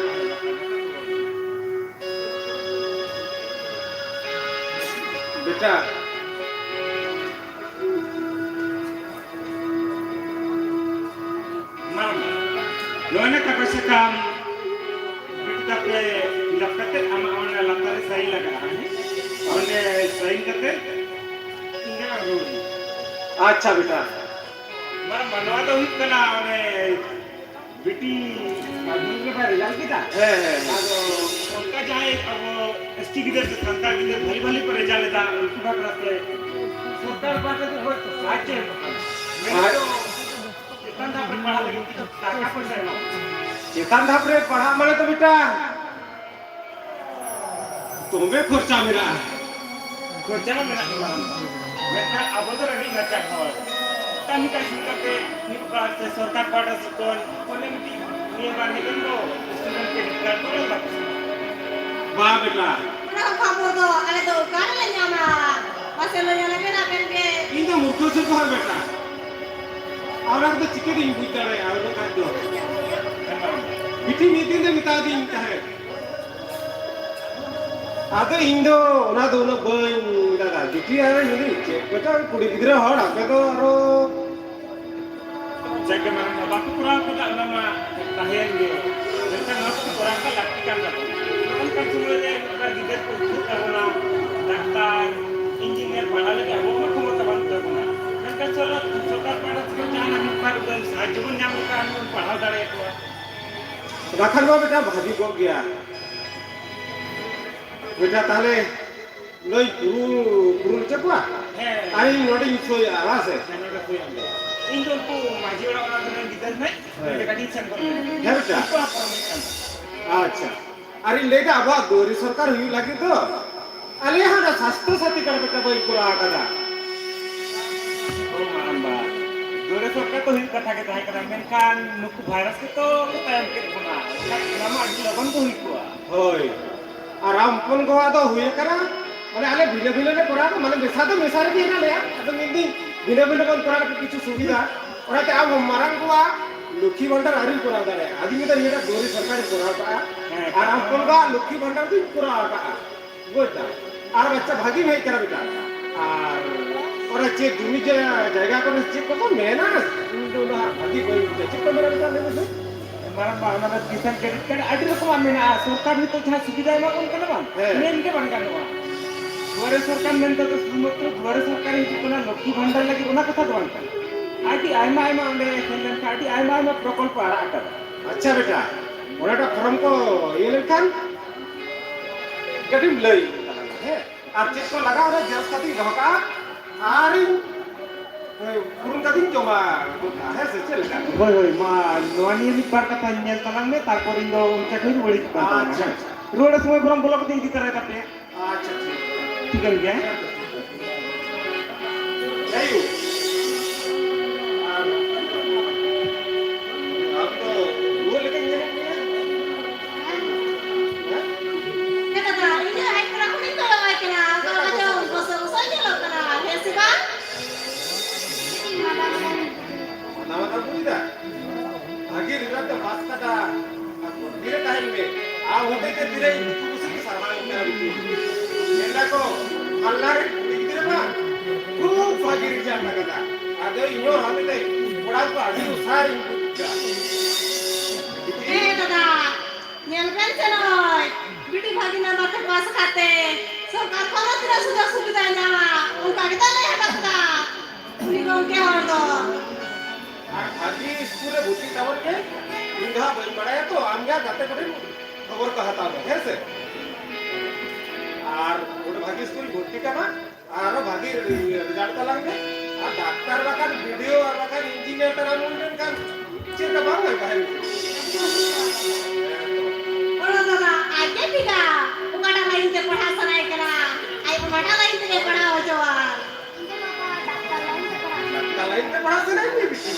ᱵᱮᱴᱟ᱾ ᱢᱟ, ᱱᱚᱜᱼᱚᱭ ᱱᱟ ᱠᱟᱜᱚᱡᱽ ᱥᱟᱠᱟᱢ ᱡᱩᱛ ᱠᱟᱛᱮ, ᱯᱷᱤᱞᱟᱯ ᱠᱟᱛᱮ ᱟᱢᱟᱜ ᱚᱱᱟ ᱞᱟᱛᱟᱨ ᱨᱮ ᱥᱟᱭᱤᱱ ᱞᱟᱜᱟᱜᱼᱟ, ᱦᱮᱸ? ᱚᱸᱰᱮ ᱥᱟᱭᱤᱱ ᱠᱟᱛᱮ ᱤᱧ ᱫᱚ ᱟᱹᱜᱩ ᱟᱹᱧ᱾ ᱟᱪᱪᱷᱟ ᱵᱮᱴᱟ᱾ ᱢᱟ, ᱢᱟ, ᱱᱚᱣᱟ ᱫᱚ ᱦᱩᱭᱩᱜ ᱠᱟᱱᱟ ᱚᱱᱮ ᱵᱤᱴᱤ ᱢᱟᱫᱽᱫᱷᱚᱢᱤᱠ ᱨᱮ ᱵᱟᱭ ᱨᱮᱡᱟᱞᱴ ᱠᱮᱫᱟ᱾ ᱦᱮᱸ, ᱦᱮᱸ, ᱦᱮᱸ᱾ ᱟᱫᱚ ᱚᱱᱠᱟ ᱡᱟᱦᱟᱸᱭ ᱟᱵᱚ ᱮᱥ ᱴᱤ ᱜᱤᱫᱟᱹᱨ ᱥᱮ ᱥᱟᱱᱛᱟᱲ ᱜᱤᱫᱟᱹᱨ ᱵᱷᱟᱞᱤ ᱵᱷᱟᱞᱤ ᱠᱚ ᱨᱮᱡᱟᱞᱴ ᱮᱫᱟ, ᱩᱱᱠᱩ ᱵᱟᱠᱷᱨᱟ ᱛᱮ ᱥᱚᱨᱠᱟᱨ ᱯᱟᱦᱴᱟ ᱥᱮᱫ ᱠᱷᱚᱱ ᱥᱟᱦᱟᱡᱽᱡᱚ ᱮᱢᱚᱜ ᱠᱟᱱᱟ᱾ ᱢᱮᱱᱫᱚ ᱟᱨ ᱪᱮᱛᱟᱱ ᱫᱷᱟᱯ ᱨᱮ ᱯᱟᱲᱦᱟᱜ ᱞᱟᱹᱜᱤᱫ ᱠᱤᱪᱷᱩ ᱴᱟᱠᱟ ᱯᱚᱭᱥᱟ ᱮᱢᱚᱜ ᱠᱟᱱᱟ᱾ ᱪᱮᱛᱟᱱ ᱫᱷᱟᱯ ᱨᱮ ᱯᱟᱲᱦᱟᱜ ᱢᱟᱱᱮ ᱛᱚ ᱵᱮᱴᱟ ᱫᱚᱢᱮ ᱠᱷᱚᱨᱪᱟ ᱢᱮᱱᱟᱜᱼᱟ᱾ ᱠᱷᱚᱨᱪᱟ ᱢᱟ ᱢᱮᱱᱟᱜ ᱜᱮ ᱢᱟᱨᱟᱝ ᱵᱟ᱾ ᱢᱮᱱᱠᱷᱟᱱ ᱟᱵᱚ ᱫᱚ ᱨᱮᱸᱜᱮᱡ ᱱᱟᱪᱟᱨ ᱦᱚᱲ᱾ ᱠᱟᱹᱢᱤ ᱠᱟᱹᱥᱱᱤ ᱠᱟᱛᱮ ᱢᱤᱫ ᱵᱟᱨ ᱥᱮ ᱥᱚᱨᱠᱟᱨ ᱯᱟᱦᱴᱟ ᱥᱮᱫ ᱠᱷᱚᱱ ᱚᱱᱮ ᱢᱤᱫᱴᱤᱡ ᱱᱤᱭᱟᱹ ᱵᱟᱨ ᱦᱮᱡ ᱮᱱ ᱫᱚ student credit card ᱠᱚ ᱮᱢ ᱵᱟᱠᱚ ᱥᱟᱱᱟ᱾ ᱵᱟ ᱵᱮᱴᱟ᱾ ᱚᱱᱟ ᱠᱷᱚᱵᱚᱨ ᱫᱚ ᱟᱞᱮ ᱫᱚ ᱚᱠᱟ ᱨᱮᱞᱮ ᱧᱟᱢᱟ? ᱢᱟᱥᱮ ᱞᱟᱹᱭ ᱟᱞᱮ ᱵᱮᱱ ᱟᱵᱮᱱ ᱜᱮ᱾ ᱤᱧ ᱫᱚ ᱢᱩᱨᱠᱷᱚ ᱥᱩᱨᱠᱷᱚ ᱦᱚᱲ ᱵᱮᱴᱟ᱾ ᱟᱨ ᱚᱱᱟ ᱠᱚᱫᱚ ᱪᱤᱠᱟᱹᱛᱤᱧ ᱵᱩᱡᱽ ᱫᱟᱲᱮᱭᱟᱜᱼᱟ? ᱚᱱᱟ ᱠᱷᱟᱡ ᱫᱚ ᱵᱤᱴᱤ ᱢᱤᱫ ᱫᱤᱱ ᱫᱚ ᱢᱮᱛᱟ ᱫᱤᱧ ᱛᱟᱦᱮᱸᱫ᱾ ᱟᱫᱚ ᱤᱧ ᱫᱚ ᱚᱱᱟ ᱫᱚ ᱩᱱᱟᱹᱜ ᱵᱟᱹᱧ ᱫᱟᱫᱟ, ᱵᱤᱴᱤ ᱟᱨ ᱤᱧ ᱪᱮᱫ ᱠᱚᱪᱚ ᱠᱩᱲᱤ ᱜᱤᱫᱽᱨᱟᱹ ᱦᱚᱲ, ᱟᱯᱮ ᱫᱚ ᱟᱨᱚ ᱡᱟᱜᱮ ᱢᱟᱨᱟᱝ ᱵᱟᱵᱟ ᱠᱚ ᱠᱚᱨᱟᱣ ᱠᱟᱫᱟ, ᱚᱱᱟ ᱢᱟ ᱛᱟᱦᱮᱸᱭᱮᱱ ᱜᱮ᱾ ᱢᱮᱱᱠᱷᱟᱱ ᱱᱚᱣᱟ ᱠᱚ ᱠᱚᱨᱟᱣ ᱠᱟᱜ ᱞᱟᱹᱠᱛᱤ ᱠᱟᱱ ᱛᱟᱵᱚᱱᱟ᱾ ᱱᱚᱜᱼᱚ ᱱᱚᱝᱠᱟᱱ ᱥᱚᱢᱚᱭ ᱨᱮ ᱢᱤᱫ ᱵᱟᱨ ᱜᱤᱫᱟᱹᱨ ᱠᱚ ᱩᱫᱽᱫᱷᱩᱜ ᱛᱟᱵᱚᱱᱟ, ᱰᱟᱠᱛᱟᱨ, ᱤᱧᱡᱤᱱᱤᱭᱟᱨ ᱯᱟᱲᱦᱟᱣ ᱞᱟᱹᱜᱤᱫ ᱟᱵᱚᱣᱟᱜ ᱢᱟ ᱠᱷᱚᱢᱚᱛᱟ ᱵᱟᱹᱱᱩᱜ ᱛᱟᱵᱚᱱᱟ᱾ ᱢᱮᱱᱠᱷᱟᱱ ᱥᱚᱨᱠᱟᱨ, ᱥᱚᱨᱠᱟᱨ ᱯᱟᱦᱴᱟ ᱥᱮᱫ ᱠᱷᱚᱱ ᱡᱟᱦᱟᱱᱟᱜ ᱢᱤᱫ ᱵᱟᱨ ᱩᱰᱟᱹᱝ ᱥᱟᱦᱟᱡᱽᱡᱚ ᱵᱚᱱ ᱧᱟᱢ ᱞᱮᱠᱷᱟᱱ ᱵᱚᱱ ᱯᱟᱲᱦᱟᱣ ᱫᱟᱲᱮᱭᱟᱠᱚᱣᱟ᱾ ᱠᱟᱛᱷᱟ ᱱᱚᱣᱟ ᱢᱤᱫᱴᱟᱝ ᱵᱷᱟᱹᱜᱤ ᱠᱚᱜ ᱜᱮᱭᱟ᱾ ᱵᱮᱴᱟ, ᱛᱟᱦᱞᱮ ᱱᱩᱭ ᱯᱩᱨᱩ-, ᱯᱩᱨᱩᱱ ᱦᱚᱪᱚ ᱠᱚᱣᱟ? ᱦᱮᱸ᱾ ᱟᱨ ᱤᱧ ᱱᱚᱰᱮᱧ ᱥᱳᱭᱟ, ᱵᱟᱝ ᱥᱮ? ᱦᱮᱸ, ᱱᱚᱰᱮ ᱥᱳᱭ ᱟᱢ ᱜᱮ᱾ ᱤᱧ ᱫᱚ ᱩᱱᱠᱩ ᱢᱟᱹᱡᱷᱤ ᱚᱲᱟᱜ ᱚᱲᱟᱜ ᱨᱮᱱ ᱜᱤᱫᱟᱹᱨ ᱱᱟᱭ, ᱦᱮᱸ᱾ ᱩᱱᱤ ᱠᱟᱹᱴᱤᱡ ᱥᱮᱱ ᱜᱚᱫ ᱞᱮᱱᱟ᱾ ᱦᱮᱸ, ᱵᱮᱴᱟ᱾ ᱩᱱᱠᱩᱣᱟᱜ ᱯᱚᱨᱚᱢ ᱦᱩᱭᱩᱜ ᱠᱟᱱ ᱛᱟᱢᱟ᱾ ᱟᱪᱪᱷᱟ᱾ ᱟᱨ ᱤᱧ ᱞᱟᱹᱭᱫᱟ, ᱟᱵᱚᱣᱟᱜ ᱫᱩᱣᱟᱹᱨᱤ ᱥᱚᱨᱠᱟᱨ ᱦᱩᱭᱩᱜ ᱞᱟᱹᱜᱤᱫ ᱫᱚ ᱟᱞᱮ ᱦᱚᱸ ᱚᱱᱟ ᱥᱟᱥᱛᱷᱚ ᱥᱟᱛᱷᱤ ᱠᱟᱨᱰ ᱵᱮᱴᱟ ᱵᱟᱹᱧ ᱠᱚᱨᱟᱣ ᱟᱠᱟᱫᱟ᱾ ᱚ, ᱢᱟᱨᱟᱝᱵᱟ, ᱫᱩᱣᱟᱹᱨᱤ ᱥᱚᱨᱠᱟᱨ ᱫᱚ ᱦᱩᱭᱩᱜ ᱠᱟᱛᱷᱟ ᱜᱮ ᱛᱟᱦᱮᱸ ᱠᱟᱱᱟ, ᱢᱮᱱᱠᱷᱟᱱ ᱱᱩᱠᱩ ᱵᱷᱟᱭᱨᱟᱥ ᱜᱮᱛᱚ ᱠᱚ ᱛᱟᱭᱚᱢ ᱠᱮᱫ ᱵᱚᱱᱟ᱾ ᱵᱟᱠᱷᱟᱡ ᱚᱱᱟ ᱢᱟ ᱟᱹᱰᱤ ᱞᱚᱜᱚᱱ ᱜᱮ ᱦᱩᱭ ᱠᱚᱜᱼᱟ᱾ ᱦᱳᱭ, ᱟᱨ ᱟᱢ ᱦᱚᱯᱚᱱ ᱜᱚᱣᱟᱜ ᱫᱚ ᱦᱩᱭ ᱟᱠᱟᱱᱟ, ᱢᱟᱱᱮ ᱟᱞᱮ ᱵᱷᱤᱱᱟᱹ ᱵᱷᱤᱱᱟᱹ ᱞᱮ ᱠᱚᱨᱟᱣ ᱮᱫᱟ, ᱢᱟᱱᱮ ᱢᱮᱥᱟ ᱫᱚ ᱢᱮᱥᱟ ᱨᱮᱜᱮ ᱦᱮᱱᱟᱜ ᱞᱮᱭᱟ, ᱟᱫᱚ ᱢᱮᱱᱫᱟᱹᱧ ᱵᱷᱤᱱᱟᱹ ᱵᱷᱤᱱᱟᱹ ᱵᱚᱱ ᱠᱚᱨᱟᱣ ᱞᱮᱠᱷᱟᱱ ᱠᱤᱪᱷᱩ ᱥᱩᱵᱤᱫᱷᱟ, ᱚᱱᱟᱛᱮ ᱟᱢ ᱢᱟᱨᱟᱝ ᱜᱚᱣᱟᱜ ᱞᱚᱠᱠᱷᱤ ᱵᱷᱟᱱᱰᱟᱨ ᱟᱹᱣᱨᱤᱢ ᱠᱚᱨᱟᱣ ᱫᱟᱲᱮᱭᱟᱜᱼᱟ, ᱟᱫᱚᱧ ᱢᱮᱱᱫᱟ ᱱᱤᱭᱟᱹᱴᱟᱜ ᱫᱩᱣᱟᱹᱨᱤ ᱥᱚᱨᱠᱟᱨᱤᱧ ᱠᱚᱨᱟᱣ ᱠᱟᱜᱼᱟ, ᱦᱮᱸ᱾ ᱟᱨ ᱟᱢ ᱦᱚᱯᱚᱱ ᱜᱚᱣᱟᱜ ᱞᱚᱠᱠᱷᱤ ᱵᱷᱟᱱᱰᱟᱨ ᱫᱚᱧ ᱠᱚᱨᱟᱣ ᱠᱟᱜᱼᱟ, ᱵᱩᱡᱽ ᱫᱟᱢ, ᱟᱨ ᱵᱟᱪᱪᱟ ᱵᱷᱟᱜᱤᱢ ᱦᱮᱡ ᱠᱟᱱᱟ ᱵᱮᱴᱟ, ᱟᱨ ᱚᱱᱟ ᱪᱮᱫ ᱡᱩᱢᱤ ᱡᱟ-, ᱡᱟᱭᱜᱟ ᱠᱚᱨᱮ ᱪᱮᱫ ᱠᱚᱠᱚ ᱢᱮᱱᱟ, ᱤᱧ ᱫᱚ ᱩᱱᱟᱹᱜ ᱵᱷᱟᱜᱤ ᱵᱟᱹᱧ ᱵᱩᱡᱟ, ᱪᱮᱫ ᱠᱚ ᱢᱮᱱᱟ ᱵᱮᱴᱟ ᱞᱟᱹᱭ ᱢᱮᱥᱮ? ᱢᱟᱨᱟᱝᱵᱟ, ᱚᱱᱟ ᱫᱚ ᱠᱤᱥᱟᱱ ᱠᱨᱮᱰᱤᱴ ᱠᱟᱨᱰ ᱟᱹᱰᱤ ᱨᱚᱠᱚᱢᱟᱜ ᱢᱮᱱᱟᱜᱼᱟ᱾ ᱥᱚᱨᱠᱟᱨ ᱱᱤᱛᱚᱜ ᱡᱟᱦᱟᱸ ᱥᱩᱵᱤᱫᱷᱟᱭ ᱮᱢᱟ ᱵᱚᱱ ᱠᱟᱱᱟ ᱵᱟᱝ, ᱦᱮᱸ᱾ ᱢᱮᱱ ᱜᱮ ᱵᱟᱝ ᱜᱟᱱᱚᱜᱼᱟ᱾ ᱫᱩᱣᱟᱨᱮ ᱥᱚᱨᱠᱟᱨ ᱢᱮᱱ ᱛᱮᱫᱚ ᱥᱩᱫᱷᱩᱢᱟᱛᱨᱚ ᱫᱩᱣᱟᱨᱮ ᱥᱚᱨᱠᱟᱨ ᱦᱤᱡᱩᱜ ᱠᱟᱱᱟ, ᱞᱚᱠᱠᱷᱤ ᱵᱷᱟᱱᱰᱟᱨ ᱞᱟᱹᱜᱤᱫ ᱚᱱᱟ ᱠᱟᱛᱷᱟ ᱫᱚ ᱵᱟᱝ ᱠᱟᱱᱟ᱾ ᱟᱹᱰᱤ ᱟᱭᱢᱟ ᱟᱭᱢᱟ ᱚᱸᱰᱮ ᱥᱮᱱ ᱞᱮᱱᱠᱷᱟᱱ ᱟᱹᱰᱤ ᱟᱭᱢᱟ ᱟᱭᱢᱟ ᱯᱨᱚᱠᱚᱞᱯᱚ ᱟᱲᱟᱜ ᱟᱠᱟᱫᱟ᱾ ᱟᱪᱪᱷᱟ ᱵᱮᱴᱟ, ᱚᱱᱟᱴᱟᱜ ᱯᱷᱚᱨᱢ ᱠᱚ ᱤᱭᱟᱹ ᱞᱮᱱᱠᱷᱟᱱ ᱠᱟᱹᱴᱤᱡ ᱮᱢ ᱞᱟᱹᱭ ᱛᱟᱞᱟᱝᱟ, ᱦᱮᱸ? ᱟᱨ ᱪᱮᱫ ᱠᱚ ᱞᱟᱜᱟᱜᱼᱟ, ᱚᱱᱟ ᱡᱮᱨᱚᱠᱥ ᱠᱟᱛᱮᱧ ᱫᱚᱦᱚ ᱠᱟᱜᱼᱟ᱾ ᱟᱨᱤᱧ, ᱦᱳᱭ, ᱯᱩᱨᱩᱱ ᱠᱟᱛᱮᱧ ᱡᱚᱢᱟ ᱜᱚᱫ ᱠᱟᱜᱼᱟ, ᱦᱮᱸ ᱥᱮ ᱪᱮᱫ ᱞᱮᱠᱟ? ᱦᱳᱭ, ᱦᱳᱭ, ᱢᱟ ᱱᱚᱣᱟ ᱱᱤᱭᱮ ᱢᱤᱫ ᱵᱟᱨ ᱠᱟᱛᱷᱟ ᱧᱮᱞ ᱛᱟᱞᱟᱝ ᱢᱮ, ᱛᱟᱨᱯᱚᱨ ᱤᱧ ᱫᱚ ᱚᱱᱛᱮ ᱠᱷᱚᱱ ᱨᱩᱣᱟᱹᱲ ᱦᱤᱡᱩᱜ ᱠᱟᱱ ᱛᱟᱞᱟᱝᱟ, ᱟᱪᱪᱷᱟ, ᱦᱮᱸ᱾ ᱟᱪᱪᱷᱟ᱾ ᱨᱩᱣᱟᱹᱲ ᱥᱚᱢᱚᱭ ᱵᱚᱨᱚᱝ ᱵᱚᱞᱚ ᱠᱟᱛᱮᱧ ᱤᱫᱤ ᱛᱟᱨᱟᱭ ᱛᱟᱯᱮᱭᱟ᱾ ᱟᱪᱪᱷᱟ, ᱴᱷᱤᱠ᱾ ᱴᱷᱤᱠᱟᱹᱱ ᱜᱮᱭᱟ, ᱦᱮᱸ? ᱮᱭ ᱭᱩ᱾ ᱟᱨ ᱟᱢ ᱫᱚ ᱨᱩᱣᱟᱹ ᱞᱮᱠᱟᱧ ᱧᱮᱞᱮᱫ ᱢᱮᱭᱟ? ᱦᱮᱸ? ᱦᱮᱸ ᱫᱟᱫᱟ, ᱤᱧ ᱫᱚ ᱦᱮᱡ ᱛᱚᱨᱟ ᱠᱷᱚᱱᱤᱧ ᱠᱚᱭᱚᱜ ᱟᱭ ᱠᱟᱱᱟ, ᱚᱠᱟ ᱞᱮᱠᱟ ᱪᱚᱝ ᱜᱚᱥᱚ ᱜᱚᱥᱚᱭ ᱧᱮᱞᱚᱜ ᱠᱟᱱᱟ, ᱦᱮᱸ ᱥᱮ ᱵᱟᱝ? ᱢᱟᱱᱟᱣ ᱵᱟᱛᱟᱣ ᱵᱩᱡᱽ ᱫᱟ? ᱵᱷᱟᱹᱜᱤ ᱨᱮᱡᱟᱞᱴ ᱫᱚ ᱯᱟᱥ ᱠᱟᱫᱟ᱾ ᱟᱨ ᱵᱷᱚᱨᱛᱤ ᱨᱮ ᱛᱟᱦᱮᱱ ᱢᱮ᱾ ᱟᱢ ᱦᱚᱛᱮᱡ ᱛᱮ ᱛᱤᱱᱟᱹᱜ ᱫᱤᱠᱩ ᱯᱩᱥᱤ ᱠᱚ ᱥᱟᱨᱦᱟᱣ ᱮᱢ ᱠᱟᱱᱟ ᱵᱤᱴᱤ᱾ ᱢᱮᱱ ᱫᱟᱠᱚ, ᱦᱟᱞᱞᱟ ᱨᱮ ᱠᱩᱲᱤ ᱜᱤᱫᱽᱨᱟᱹ ᱢᱟ ᱠᱷᱩᱵ ᱵᱷᱟᱹᱜᱤ ᱨᱮᱡᱟᱞᱴ ᱟᱠᱟᱫᱟ᱾ ᱟᱫᱚ ᱤᱧ ᱦᱚᱸ ᱦᱟᱢᱮ ᱛᱮ ᱠᱚᱲᱟ ᱠᱚ ᱟᱹᱰᱤ ᱩᱥᱟᱹᱨ ᱤᱧ ᱠᱚ ᱪᱮᱫᱟ᱾ ᱦᱮᱸ ᱫᱟᱫᱟ, ᱧᱮᱞ ᱵᱮᱱ ᱥᱮ ᱱᱚᱜᱼᱚᱭ ᱵᱤᱴᱤ ᱵᱷᱟᱹᱜᱤ ᱱᱟᱢᱵᱟᱨ ᱛᱮ ᱯᱟᱥ ᱠᱟᱛᱮ ᱥᱚᱨᱠᱟᱨ ᱠᱷᱚᱱ ᱦᱚᱸ ᱛᱤᱱᱟᱹᱜ ᱥᱩᱡᱳᱜᱽ ᱥᱩᱵᱤᱫᱷᱟᱭ ᱧᱟᱢᱟ, ᱚᱱᱠᱟ ᱜᱮ ᱛᱟᱞᱮ ᱰᱟᱠᱛᱟᱨ᱾ ᱩᱱᱤ ᱜᱚᱢᱠᱮ ᱦᱚᱲ ᱫᱚ᱾ ᱟᱨ ᱵᱷᱟᱹᱜᱤ ᱥᱠᱩᱞ ᱨᱮ ᱵᱷᱚᱨᱛᱤ ᱛᱟᱵᱚᱱ ᱯᱮ᱾ ᱤᱧ ᱫᱚ ᱦᱟᱸᱜ ᱵᱟᱹᱧ ᱵᱟᱲᱟᱭᱟ ᱛᱚ, ᱟᱢ ᱜᱮ ᱦᱟᱸᱜ ᱜᱟᱛᱮ ᱠᱚᱴᱷᱮᱱ ᱠᱷᱚᱵᱚᱨ ᱠᱚ ᱦᱟᱛᱟᱣ ᱢᱮ, ᱦᱮᱸ ᱥᱮ? ᱟᱨ ᱚᱸᱰᱮ ᱵᱷᱟᱹᱜᱤ ᱥᱠᱩᱞ ᱨᱮ ᱵᱷᱚᱨᱛᱤ ᱠᱟᱢᱟ, ᱟᱨᱚ ᱵᱷᱟᱹᱜᱤ ᱨᱮᱡᱟᱞᱴ ᱛᱟᱞᱟᱝ ᱢᱮ᱾ ᱟᱨ ᱰᱟᱠᱛᱟᱨ ᱵᱟᱠᱷᱟᱱ ᱵᱤᱰᱤᱳ ᱟᱨ ᱵᱟᱠᱷᱟᱱ ᱤᱧᱡᱤᱱᱤᱭᱟᱨ ᱛᱟᱞᱟᱝ ᱦᱩᱭ ᱞᱮᱱᱠᱷᱟᱱ ᱪᱮᱫ ᱞᱮᱠᱟ ᱵᱟᱝ ᱦᱩᱭᱩᱜᱼᱟ? ᱦᱮᱸ ᱛᱚ᱾ ᱚᱱᱟ ᱫᱚ ᱟᱡ ᱜᱮ ᱴᱷᱤᱠᱟ, ᱚᱠᱟᱴᱟᱜ ᱞᱟᱭᱤᱱ ᱛᱮ ᱯᱟᱲᱦᱟᱣ ᱥᱟᱱᱟᱭᱮ ᱠᱟᱱᱟ, ᱟᱡ ᱚᱱᱟᱴᱟᱜ ᱞᱟᱭᱤᱱ ᱛᱮᱜᱮ ᱯᱟᱲᱦᱟᱣ ᱦᱚᱪᱚᱣᱟᱱ᱾ ᱤᱧ ᱫᱚ ᱵᱟᱵᱟ ᱰᱟᱠᱛᱟᱨ ᱞᱟᱭᱤᱱ ᱛᱮ ᱯᱟᱲᱦᱟᱣ ᱥᱟᱱᱟᱭᱮᱫ ᱢᱮᱭᱟ ᱵᱤᱴᱤ?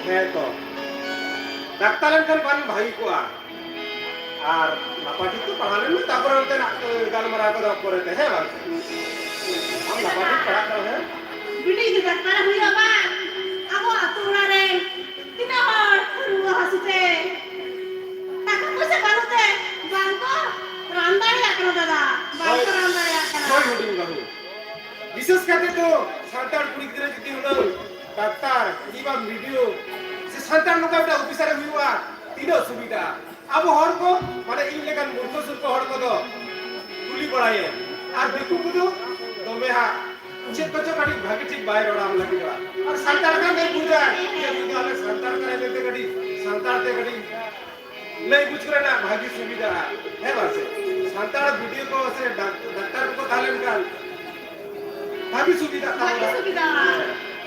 ᱦᱮᱸ ᱛᱚ, ᱰᱟᱠᱛᱟᱨ ᱞᱮᱱᱠᱷᱟᱱ ᱵᱟᱝ ᱵᱷᱟᱹᱜᱤ ᱠᱚᱜᱼᱟ? ᱟᱨ ᱱᱟᱯᱟᱭ ᱴᱷᱤᱠ ᱛᱮ ᱯᱟᱲᱦᱟᱣ ᱞᱮᱱ ᱢᱮ, ᱛᱟᱨᱯᱚᱨᱮ ᱚᱱᱛᱮᱱᱟᱜ ᱜᱟᱞᱢᱟᱨᱟᱣ ᱠᱚᱫᱚ ᱯᱚᱨᱮᱛᱮ, ᱦᱮᱸ ᱵᱟᱝ? ᱟᱢ ᱱᱟᱯᱟᱭ ᱴᱷᱤᱠ ᱯᱟᱲᱦᱟᱜ ᱠᱟᱱᱟ, ᱦᱮᱸ? ᱵᱤᱴᱤ ᱡᱩᱫᱤ ᱰᱟᱠᱛᱟᱨ ᱦᱩᱭᱩᱜᱼᱟ ᱵᱟᱝ, ᱟᱵᱚ ᱟᱹᱛᱩ ᱚᱲᱟᱜ ᱨᱮ ᱛᱤᱱᱟᱹᱜ ᱦᱚᱲ ᱨᱩᱣᱟᱹ ᱦᱟᱹᱥᱩ ᱛᱮ, ᱴᱟᱠᱟ ᱯᱚᱭᱥᱟ ᱵᱟᱹᱱᱩᱜ ᱛᱮ ᱵᱟᱝ ᱠᱚ ᱨᱟᱱ ᱫᱟᱲᱮᱭᱟᱜ ᱠᱟᱱᱟ ᱫᱟᱫᱟ, ᱵᱟᱝ ᱠᱚ ᱦᱳᱭ᱾ ᱨᱟᱱ ᱫᱟᱲᱮᱭᱟᱜ ᱠᱟᱱᱟ᱾ ᱦᱳᱭ, ᱦᱩᱰᱤᱧ ᱵᱟᱹᱵᱩ᱾ ᱵᱤᱥᱮᱥ ᱠᱟᱛᱮ ᱫᱚ ᱥᱟᱱᱛᱟᱲ ᱠᱩᱲᱤ ᱜᱤᱫᱽᱨᱟᱹ ᱡᱩᱫᱤ ᱦᱩᱱᱟᱹᱝ ᱰᱟᱠᱛᱟᱨ ᱠᱤᱝᱵᱟ ᱵᱤᱰᱤᱳ ᱥᱮ ᱥᱟᱱᱛᱟᱲ ᱱᱚᱝᱠᱟ ᱢᱤᱫᱴᱟᱝ ᱚᱯᱷᱤᱥᱟᱨ ᱮ ᱦᱩᱭᱩᱜᱼᱟ, ᱛᱤᱱᱟᱹᱜ ᱥᱩᱵᱤᱫᱷᱟ᱾ ᱟᱵᱚ ᱦᱚᱲ ᱠᱚ, ᱢᱟᱱᱮ ᱤᱧ ᱞᱮᱠᱟᱱ ᱢᱩᱨᱠᱷᱚ ᱥᱩᱨᱠᱷᱚ ᱦᱚᱲ ᱠᱚᱫᱚ ᱠᱩᱞᱤ ᱵᱟᱲᱟᱭᱮ, ᱟᱨ ᱫᱤᱠᱩ ᱠᱚᱫᱚ ᱫᱚᱢᱮ ᱦᱟᱸᱜ ᱪᱮᱫ ᱠᱚᱪᱚ ᱠᱟᱹᱴᱤᱡ ᱵᱷᱟᱜᱮ ᱴᱷᱤᱠ ᱵᱟᱭ ᱨᱚᱲ ᱟᱢ ᱞᱟᱹᱜᱤᱫᱚᱜᱼᱟ᱾ ᱟᱨ ᱥᱟᱱᱛᱟᱲ ᱠᱷᱟᱱ ᱫᱚᱭ ᱵᱩᱡᱟ ᱡᱮ ᱱᱩᱭ ᱫᱚ ᱟᱞᱮ ᱥᱟᱱᱛᱟᱲ ᱠᱟᱱᱟᱭ ᱢᱮᱱᱛᱮ ᱠᱟᱹᱴᱤᱡ ᱥᱟᱱᱛᱟᱲ ᱛᱮ ᱠᱟᱹᱴᱤᱡ ᱞᱟᱹᱭ ᱵᱩᱡᱽ ᱠᱚᱨᱮᱱᱟᱜ ᱵᱷᱟᱹᱜᱤ ᱥᱩᱵᱤᱫᱷᱟ, ᱦᱮᱸ ᱵᱟᱝ ᱥᱮ? ᱥᱟᱱᱛᱟᱲ ᱵᱤᱰᱤᱳ ᱠᱚ ᱥᱮ ᱰᱟᱠ-, ᱰᱟᱠᱛᱟᱨ ᱠᱚᱠᱚ ᱛᱟᱦᱮᱸ ᱞᱮᱱᱠᱷᱟᱱ ᱵᱷᱟᱹᱜᱤ ᱥᱩᱵᱤᱫᱷᱟ ᱵᱷᱟᱹᱜᱤ ᱛᱟᱵᱚᱱᱟ᱾ ᱥᱩᱵᱤᱫᱷᱟ᱾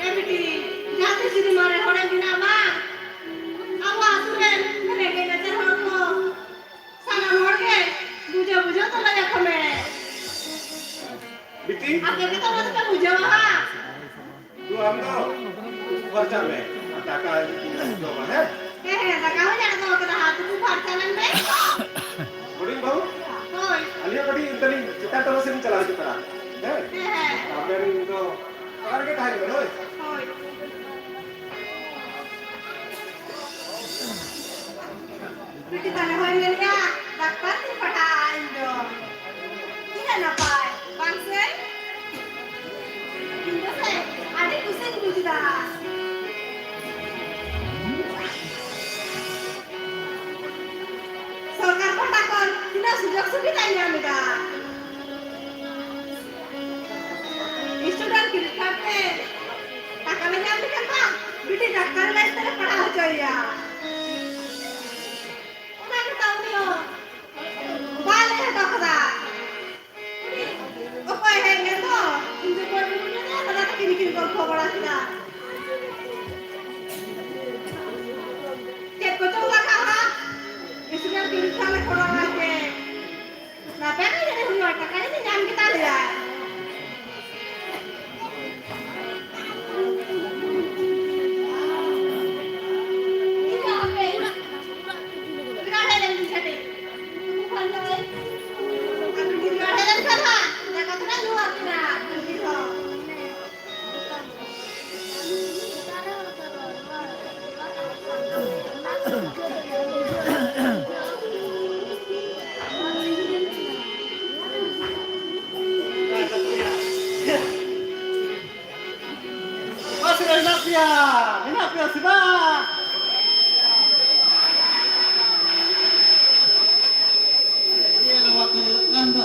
ᱮ ᱵᱤᱴᱤ, ᱡᱟᱦᱟᱸ ᱛᱤᱥ ᱡᱩᱫᱤ ᱢᱟᱨᱮ ᱦᱚᱲᱮᱢ ᱵᱮᱱᱟᱣ ᱢᱟ, ᱟᱵᱚ ᱟᱹᱛᱩ ᱨᱮᱱ ᱨᱮᱸᱜᱮᱡ ᱱᱟᱪᱟᱨ ᱦᱚᱲ ᱠᱚ ᱥᱟᱱᱟᱢ ᱦᱚᱲ ᱜᱮ ᱵᱩᱡᱷᱟᱹᱣ ᱵᱩᱡᱷᱟᱹᱣ ᱛᱮ ᱞᱟᱹᱭ ᱟᱠᱚ ᱢᱮ᱾ ᱵᱤᱴᱤ, ᱟᱯᱮ ᱜᱮᱛᱚ ᱚᱱᱟ ᱫᱚᱯᱮ ᱵᱩᱡᱷᱟᱹᱣᱟ ᱦᱟᱸᱜ᱾ ᱛᱚ ᱟᱢ ᱫᱚ ᱯᱷᱟᱨᱪᱟᱜ ᱢᱮ, ᱫᱟᱠᱟ ᱡᱚᱢᱟ, ᱦᱮᱸ? ᱦᱮᱸ, ᱦᱮᱸ, ᱫᱟᱠᱟ ᱦᱚᱸᱧ ᱟᱬᱜᱚ ᱟᱠᱟᱫᱟ, ᱦᱟᱸᱜ ᱛᱩᱯᱩ ᱯᱷᱟᱨᱪᱟ ᱞᱮᱱ ᱢᱮ᱾ ᱦᱩᱰᱤᱧ ᱵᱟᱹᱦᱩ, ᱦᱳᱭ᱾ ᱟᱹᱞᱤᱧ ᱦᱚᱸ ᱠᱟᱹᱴᱤᱡ ᱛᱟᱹᱞᱤᱧ ᱪᱮᱛᱟᱱ ᱴᱚᱞᱟ ᱥᱮᱫ ᱞᱤᱧ ᱪᱟᱞᱟᱣ ᱦᱤᱡᱩᱜ ᱠᱟᱱᱟ, ᱦᱮᱸ? ᱦᱮᱸ, ᱦᱮᱸ᱾ ᱟᱵᱮᱱ ᱫᱚ ᱚᱲᱟᱜ ᱨᱮᱜᱮ ᱛᱟᱦᱮᱸ ᱠᱟᱱᱟ, ᱦᱳᱭ? ᱦᱳᱭ᱾ ᱵᱤᱴᱤ ᱛᱟᱞᱮ ᱦᱚᱸᱭ ᱢᱮᱱᱮᱜᱼᱟ, ᱰᱟᱠᱛᱟᱨ ᱛᱤᱧ ᱯᱟᱲᱦᱟᱜᱼᱟ ᱤᱧ ᱫᱚ᱾ ᱛᱤᱱᱟᱹᱜ ᱱᱟᱯᱟᱭ, ᱵᱟᱝ ᱥᱮ? ᱤᱧ ᱫᱚ ᱥᱮ ᱟᱹᱰᱤ ᱠᱩᱥᱤᱧ ᱵᱩᱡᱽ ᱮᱫᱟ᱾ ᱧᱟᱢ ᱮᱫᱟ᱾ ᱥᱴᱩᱰᱮᱱᱴ ᱠᱨᱮᱰᱤᱴ ᱠᱟᱨᱰ ᱛᱮ ᱴᱟᱠᱟ ᱞᱮ ᱧᱟᱢ ᱞᱮᱠᱷᱟᱱ ᱢᱟ ᱵᱤᱴᱤ ᱰᱟᱠᱛᱟᱨ ᱞᱟᱭᱤᱱ ᱛᱮᱞᱮ ᱯᱟᱲᱦᱟᱣ ᱦᱚᱪᱚᱭᱮᱭᱟ᱾ ᱚᱱᱟ ᱜᱮᱛᱚ ᱩᱱᱤ ᱦᱚᱸ ᱵᱟᱭ ᱞᱟᱹᱭ ᱦᱚᱴᱚ ᱠᱟᱫᱟ᱾ ᱚᱠᱚᱭ ᱦᱮᱡ ᱞᱮᱱ ᱫᱚ? ᱤᱧ ᱫᱚ ᱵᱟᱹᱧ ᱵᱩᱡᱽ ᱞᱮᱫᱟ, ᱫᱟᱫᱟ ᱛᱟᱹᱠᱤᱱ ᱠᱤᱱ ᱜᱚᱞᱯᱷᱚ ᱵᱟᱲᱟ ᱠᱮᱫᱟ᱾ ᱪᱮᱫ ᱠᱚᱪᱚᱝ ᱞᱟᱜᱟᱜᱼᱟ? ᱥᱴᱩᱰᱮᱱᱴ ᱠᱨᱮᱰᱤᱴ ᱠᱟᱨᱰ ᱞᱮ ᱠᱚᱨᱟᱣᱟ ᱥᱮ? ᱵᱟᱯᱮ ᱞᱟᱹᱭ ᱫᱟᱲᱮ ᱦᱩᱭᱩᱜᱼᱟ, ᱴᱟᱠᱟ ᱡᱟᱹᱱᱤᱡ ᱧᱟᱢ ᱠᱮᱫᱟ ᱞᱮᱭᱟ᱾ ᱤᱧ ᱫᱚ ᱦᱟᱯᱮ ᱵᱮᱲᱟ ᱦᱮᱡ ᱞᱮᱱ ᱜᱤᱧ ᱠᱟᱹᱴᱤᱡ᱾ ᱩᱱᱠᱩ ᱠᱷᱚᱱ ᱫᱚ ᱟᱹᱵᱤᱱ ᱵᱮᱲᱟ ᱦᱮᱡ ᱞᱮᱱ ᱠᱷᱟᱱ ᱦᱟᱸᱜ ᱫᱟᱠᱟ ᱛᱷᱚᱲᱟ ᱧᱩ ᱟᱹᱵᱤᱱᱟ, ᱩᱱᱠᱤᱱ ᱦᱚᱸ᱾ ᱚᱠᱟ ᱥᱮᱫ ᱨᱮ ᱦᱮᱱᱟᱜ ᱯᱮᱭᱟ? ᱦᱮᱱᱟᱜ ᱯᱮᱭᱟ ᱥᱮ ᱵᱟᱝ? ᱧᱮᱞ ᱵᱟᱠᱚ ᱧᱮᱞᱚᱜ ᱠᱟᱱ ᱫᱚ᱾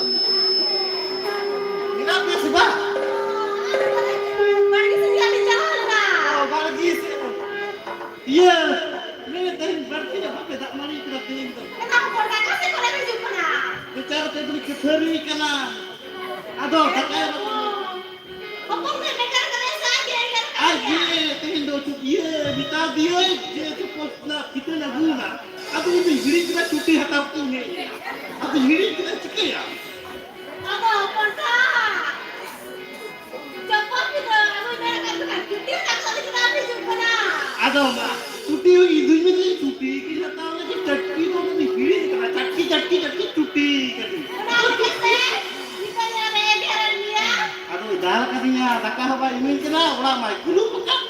ᱢᱮᱱᱟᱜ ᱯᱮᱭᱟ ᱥᱮ ᱵᱟᱝ? ᱵᱟᱲᱜᱮ ᱥᱮᱫ ᱜᱮ ᱟᱹᱰᱤ ᱪᱟᱞᱟᱣ ᱞᱮᱱᱟ᱾ ᱚ, ᱵᱟᱲᱜᱮ ᱥᱮᱫ᱾ ᱤᱭᱟᱹ, ᱢᱮᱱᱮᱫ ᱛᱟᱦᱮᱸᱧ ᱵᱟᱹᱲᱛᱤ ᱧᱚᱜ ᱵᱟᱯᱮ ᱫᱟᱜ ᱢᱟᱹᱲᱤ ᱠᱟᱫᱟ ᱛᱮᱦᱮᱧ ᱫᱚ᱾ ᱮᱱᱟ ᱦᱚᱯᱚᱱ ᱵᱟ ᱚᱠᱟ ᱥᱮᱫ ᱠᱷᱚᱱᱮᱢ ᱦᱤᱡᱩᱜ ᱠᱟᱱᱟ? ᱵᱮᱪᱟᱨ ᱛᱮ ᱫᱚᱧ ᱠᱷᱟᱹᱯᱟᱹᱨᱤ ᱠᱟᱱᱟ᱾ ᱟᱫᱚ ᱫᱟᱠᱟ ᱦᱚᱯᱚᱱ ᱢᱮ ᱵᱮᱠᱟᱨ ᱠᱟᱱᱟᱭ ᱥᱮ ᱟᱡ ᱜᱮ ᱮᱜᱮᱨ ᱠᱟᱱᱟᱭ? ᱟᱡ ᱜᱮ ᱛᱮᱦᱮᱧ ᱫᱚ ᱪᱩ-, ᱤᱭᱟᱹ, ᱢᱮᱛᱟ ᱫᱤᱭᱟᱹᱧ ᱡᱮ ᱪᱚᱯᱚᱞ ᱚᱱᱟ ᱯᱷᱤᱛᱟᱹᱧ ᱟᱹᱜᱩᱭᱟ᱾ ᱟᱫᱚ ᱤᱧ ᱫᱚᱧ ᱦᱤᱲᱤᱧ ᱠᱮᱫᱟ ᱪᱩᱴᱤ ᱦᱟᱛᱟᱣ ᱠᱟᱛᱮᱧ ᱦᱮᱡ ᱮᱱᱟ᱾ ᱟᱫᱚᱧ ᱦᱤᱲᱤᱧ ᱠᱮᱫᱟ, ᱪᱤᱠᱟᱹᱭᱟ? ᱟᱫᱚ ᱦᱚᱯᱚᱱ ᱵᱟ, ᱪᱚᱯᱚᱞ ᱯᱷᱤᱛᱟᱹ ᱟᱹᱜᱩᱭ ᱢᱮᱱ ᱠᱟᱱ ᱠᱷᱟᱱ ᱪᱩᱴᱤ ᱦᱟᱛᱟᱣ ᱠᱟᱛᱮ ᱪᱮᱫᱟᱜ ᱮᱢ ᱦᱤᱡᱩᱜ ᱠᱟᱱᱟ? ᱟᱫᱚ ᱢᱟ, ᱪᱩᱴᱤ ᱤᱧ ᱫᱩᱧ ᱢᱮᱱᱫᱟ ᱪᱩᱴᱤ ᱠᱤᱱ ᱦᱟᱛᱟᱣ ᱞᱟᱹᱜᱤᱫ, ᱪᱟᱹᱴᱠᱤ ᱫᱚ ᱤᱧ ᱫᱚᱧ ᱦᱤᱲᱤᱧ ᱠᱟᱫᱟ, ᱪᱟᱹᱴᱠᱤ, ᱪᱟᱹᱴᱠᱤ, ᱪᱟᱹᱴᱠᱤ ᱪᱩᱴᱤ ᱠᱟᱹᱴᱤᱡ᱾ ᱚᱱᱟ ᱞᱟᱹᱜᱤᱫ ᱛᱮ ᱱᱤᱛᱚᱜ ᱧᱮᱞ ᱢᱮ, ᱮᱜᱮᱨᱮᱫ ᱢᱮᱭᱟ᱾ ᱟᱫᱚᱭ ᱫᱟᱞ ᱠᱟᱫᱤᱧᱟ, ᱫᱟᱠᱟ ᱦᱚᱸ ᱵᱟᱭ ᱤᱢᱟᱹᱧ ᱠᱟᱱᱟ, ᱚᱲᱟᱜ ᱢᱟᱭ ᱠᱩᱞᱩᱯ ᱟᱠᱟᱫ᱾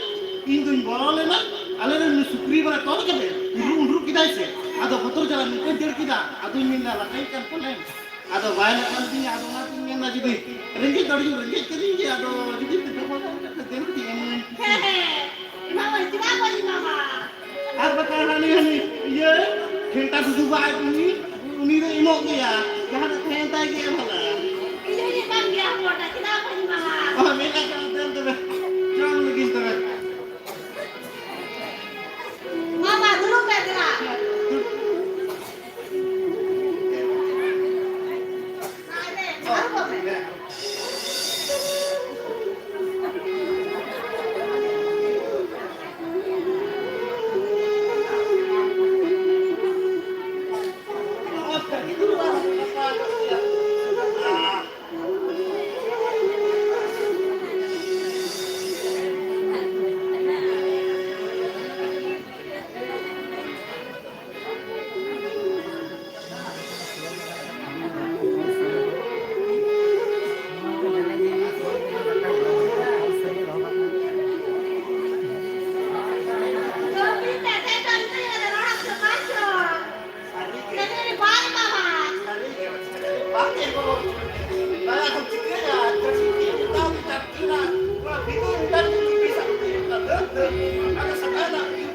ᱤᱧ ᱫᱩᱧ ᱵᱚᱞᱚ ᱞᱮᱱᱟ, ᱟᱞᱮ ᱨᱮᱱ ᱩᱱᱤ ᱥᱩᱠᱨᱤ ᱵᱟᱞᱮ ᱛᱚᱞ ᱠᱟᱫᱮ, ᱩᱸᱰᱨᱩᱜ ᱩᱸᱰᱨᱩᱜ ᱠᱮᱫᱟᱭ ᱥᱮ᱾ ᱟᱫᱚ ᱵᱚᱛᱚᱨ ᱡᱟᱞᱟ ᱱᱚᱝᱠᱟᱧ ᱫᱟᱹᱲ ᱠᱮᱫᱟ, ᱟᱫᱚᱧ ᱢᱮᱱᱫᱟ ᱞᱟᱴᱟᱭ ᱠᱟᱱ ᱯᱟᱞᱮᱱ᱾ ᱟᱫᱚ ᱵᱟᱭ ᱞᱟᱴᱟ ᱞᱤᱫᱤᱧᱟ, ᱟᱫᱚ ᱚᱱᱟᱛᱤᱧ ᱢᱮᱱᱫᱟ ᱡᱩᱫᱤ ᱨᱮᱸᱜᱮᱡ ᱫᱚ ᱟᱹᱰᱤ ᱡᱳᱨ ᱨᱮᱸᱜᱮᱡ ᱠᱟᱹᱫᱤᱧ ᱜᱮ, ᱟᱫᱚ ᱡᱩᱫᱤ ᱯᱮ ᱫᱚᱦᱚ ᱫᱟᱲᱮᱭᱟᱜ ᱠᱷᱟᱱ ᱫᱮᱱ ᱠᱟᱹᱴᱤᱡ ᱮᱢᱟᱹᱧ ᱯᱮ᱾ ᱦᱮᱸ, ᱦᱮᱸ, ᱮᱢᱟᱢᱟᱹᱧ, ᱪᱮᱫᱟᱜ ᱵᱟᱹᱧ ᱮᱢᱟᱢᱟ? ᱟᱨ ᱵᱟᱠᱷᱟᱱ ᱦᱟᱹᱱᱤ, ᱦᱟᱹᱱᱤ, ᱤᱭᱟᱹ, ᱴᱷᱮᱱᱴᱟ ᱫᱩᱫᱩ ᱵᱟᱭ ᱩᱱᱤ, ᱩᱱᱤ ᱫᱚᱭ ᱮᱢᱚᱜ ᱜᱮᱭᱟ᱾ ᱡᱟᱦᱟᱱᱟᱜ ᱛᱟᱦᱮᱸ ᱛᱟᱭ ᱜᱮᱭᱟ ᱵᱷᱟᱞᱟ᱾ ᱤᱧ ᱫᱚ ᱵᱟᱝ ᱜᱮᱭᱟ, ᱦᱚᱲ ᱫᱚ ᱪᱮᱫᱟᱜ ᱵᱟᱹᱧ ᱮᱢᱟᱢᱟ? ᱚ, ᱢᱮᱱᱟᱜ ᱠᱟᱜ ᱫᱮᱱ ᱛᱚᱵᱮ, ᱡᱚᱢ ᱞᱟᱹᱜᱤᱫ ᱛᱚᱵᱮ᱾ ᱢᱟ, ᱢᱟ, ᱫᱩᱲᱩᱵ ᱯᱮ, ᱫᱮᱞᱟ᱾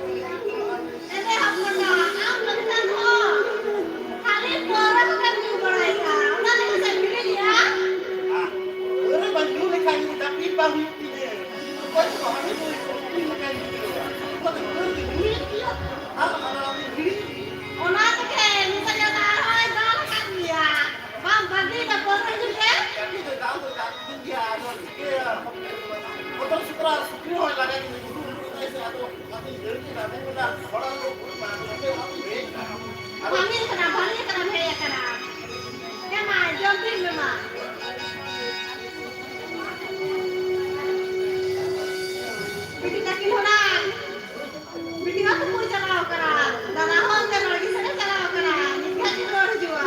ᱮᱱᱛᱮ ᱦᱚᱯᱚᱱ ᱫᱚ, ᱟᱢ ᱞᱮᱠᱟᱱ ᱦᱚᱲ, ᱠᱷᱟᱹᱞᱤ ᱯᱟᱹᱣᱨᱟᱹ ᱠᱚᱜᱮᱢ ᱧᱩ ᱵᱟᱲᱟᱭᱮᱫᱼᱟ, ᱚᱱᱟ ᱞᱟᱹᱜᱤᱫ ᱛᱮ ᱵᱷᱤᱲᱤ ᱜᱮᱭᱟ? ᱯᱟᱹᱣᱨᱟᱹ ᱵᱟᱝ ᱧᱩ ᱞᱮᱠᱷᱟᱱ ᱜᱮ ᱛᱟᱹᱠᱞᱤᱯ ᱵᱟᱝ ᱦᱩᱭᱩᱜ ᱛᱤᱧᱟᱹ᱾ ᱚᱠᱚᱭ ᱠᱚ ᱦᱟᱺᱰᱤ ᱯᱟᱹᱣᱨᱟᱹ ᱠᱚ ᱧᱩ ᱞᱮᱠᱷᱟᱱ ᱜᱮ ᱦᱩᱭᱩᱜᱼᱟ᱾ ᱚᱱᱟ ᱫᱚ ᱧᱩᱭᱮᱫ ᱜᱮᱭᱟ᱾ ᱟᱨ ᱚᱱᱟ ᱫᱚ ᱵᱷᱤᱲᱤ ᱜᱮᱭᱟ᱾ ᱚᱱᱟ ᱛᱮᱜᱮ ᱱᱤᱛᱚᱜ ᱫᱚ ᱟᱨᱦᱚᱸᱭ ᱫᱟᱞ ᱟᱠᱟᱫ ᱜᱮᱭᱟ᱾ ᱵᱟᱢ ᱵᱟᱹᱜᱤᱭᱮᱫᱟ ᱯᱟᱹᱣᱨᱟᱹ ᱧᱩ ᱜᱮ? ᱵᱟᱹᱜᱤ ᱫᱚ ᱫᱟᱞ ᱫᱚ ᱫᱟᱞ ᱠᱤᱫᱤᱧ ᱜᱮᱭᱟ, ᱟᱫᱚ ᱪᱤᱠᱟᱹᱭᱟ? ᱦᱚᱯᱚᱱ ᱥᱩᱠᱨᱟ ᱥᱩᱠᱨᱤ ᱦᱚᱸᱭ ᱞᱟᱜᱟ ᱠᱤᱫᱤᱧ, ᱦᱩᱰᱩ ᱦᱩᱰᱩ ᱠᱟᱛᱮ ᱥᱮ ᱟᱫᱚ ᱵᱷᱟᱹᱜᱤ ᱠᱟᱱᱟ, ᱵᱷᱟᱹᱜᱤ ᱠᱟᱱᱟ, ᱦᱮᱡ ᱟᱠᱟᱱᱟ᱾ ᱦᱮᱸ ᱢᱟ, ᱡᱚᱢ ᱵᱤᱱ ᱢᱮ ᱢᱟ᱾ ᱵᱤᱴᱤ ᱛᱟᱹᱠᱤᱱ ᱦᱚᱸ ᱱᱟᱝ, ᱵᱤᱴᱤ ᱢᱟ ᱛᱩᱯᱩᱭ ᱪᱟᱞᱟᱣ ᱠᱟᱱᱟ, ᱫᱟᱫᱟ ᱦᱚᱸ ᱚᱱᱛᱮ ᱵᱟᱲᱜᱮ ᱥᱮᱫ ᱮ ᱪᱟᱞᱟᱣ ᱠᱟᱱᱟ, ᱱᱤᱛ ᱜᱮ ᱦᱟᱸᱜ ᱠᱤᱱ ᱨᱩᱣᱟᱹᱲ ᱦᱤᱡᱩᱜᱼᱟ᱾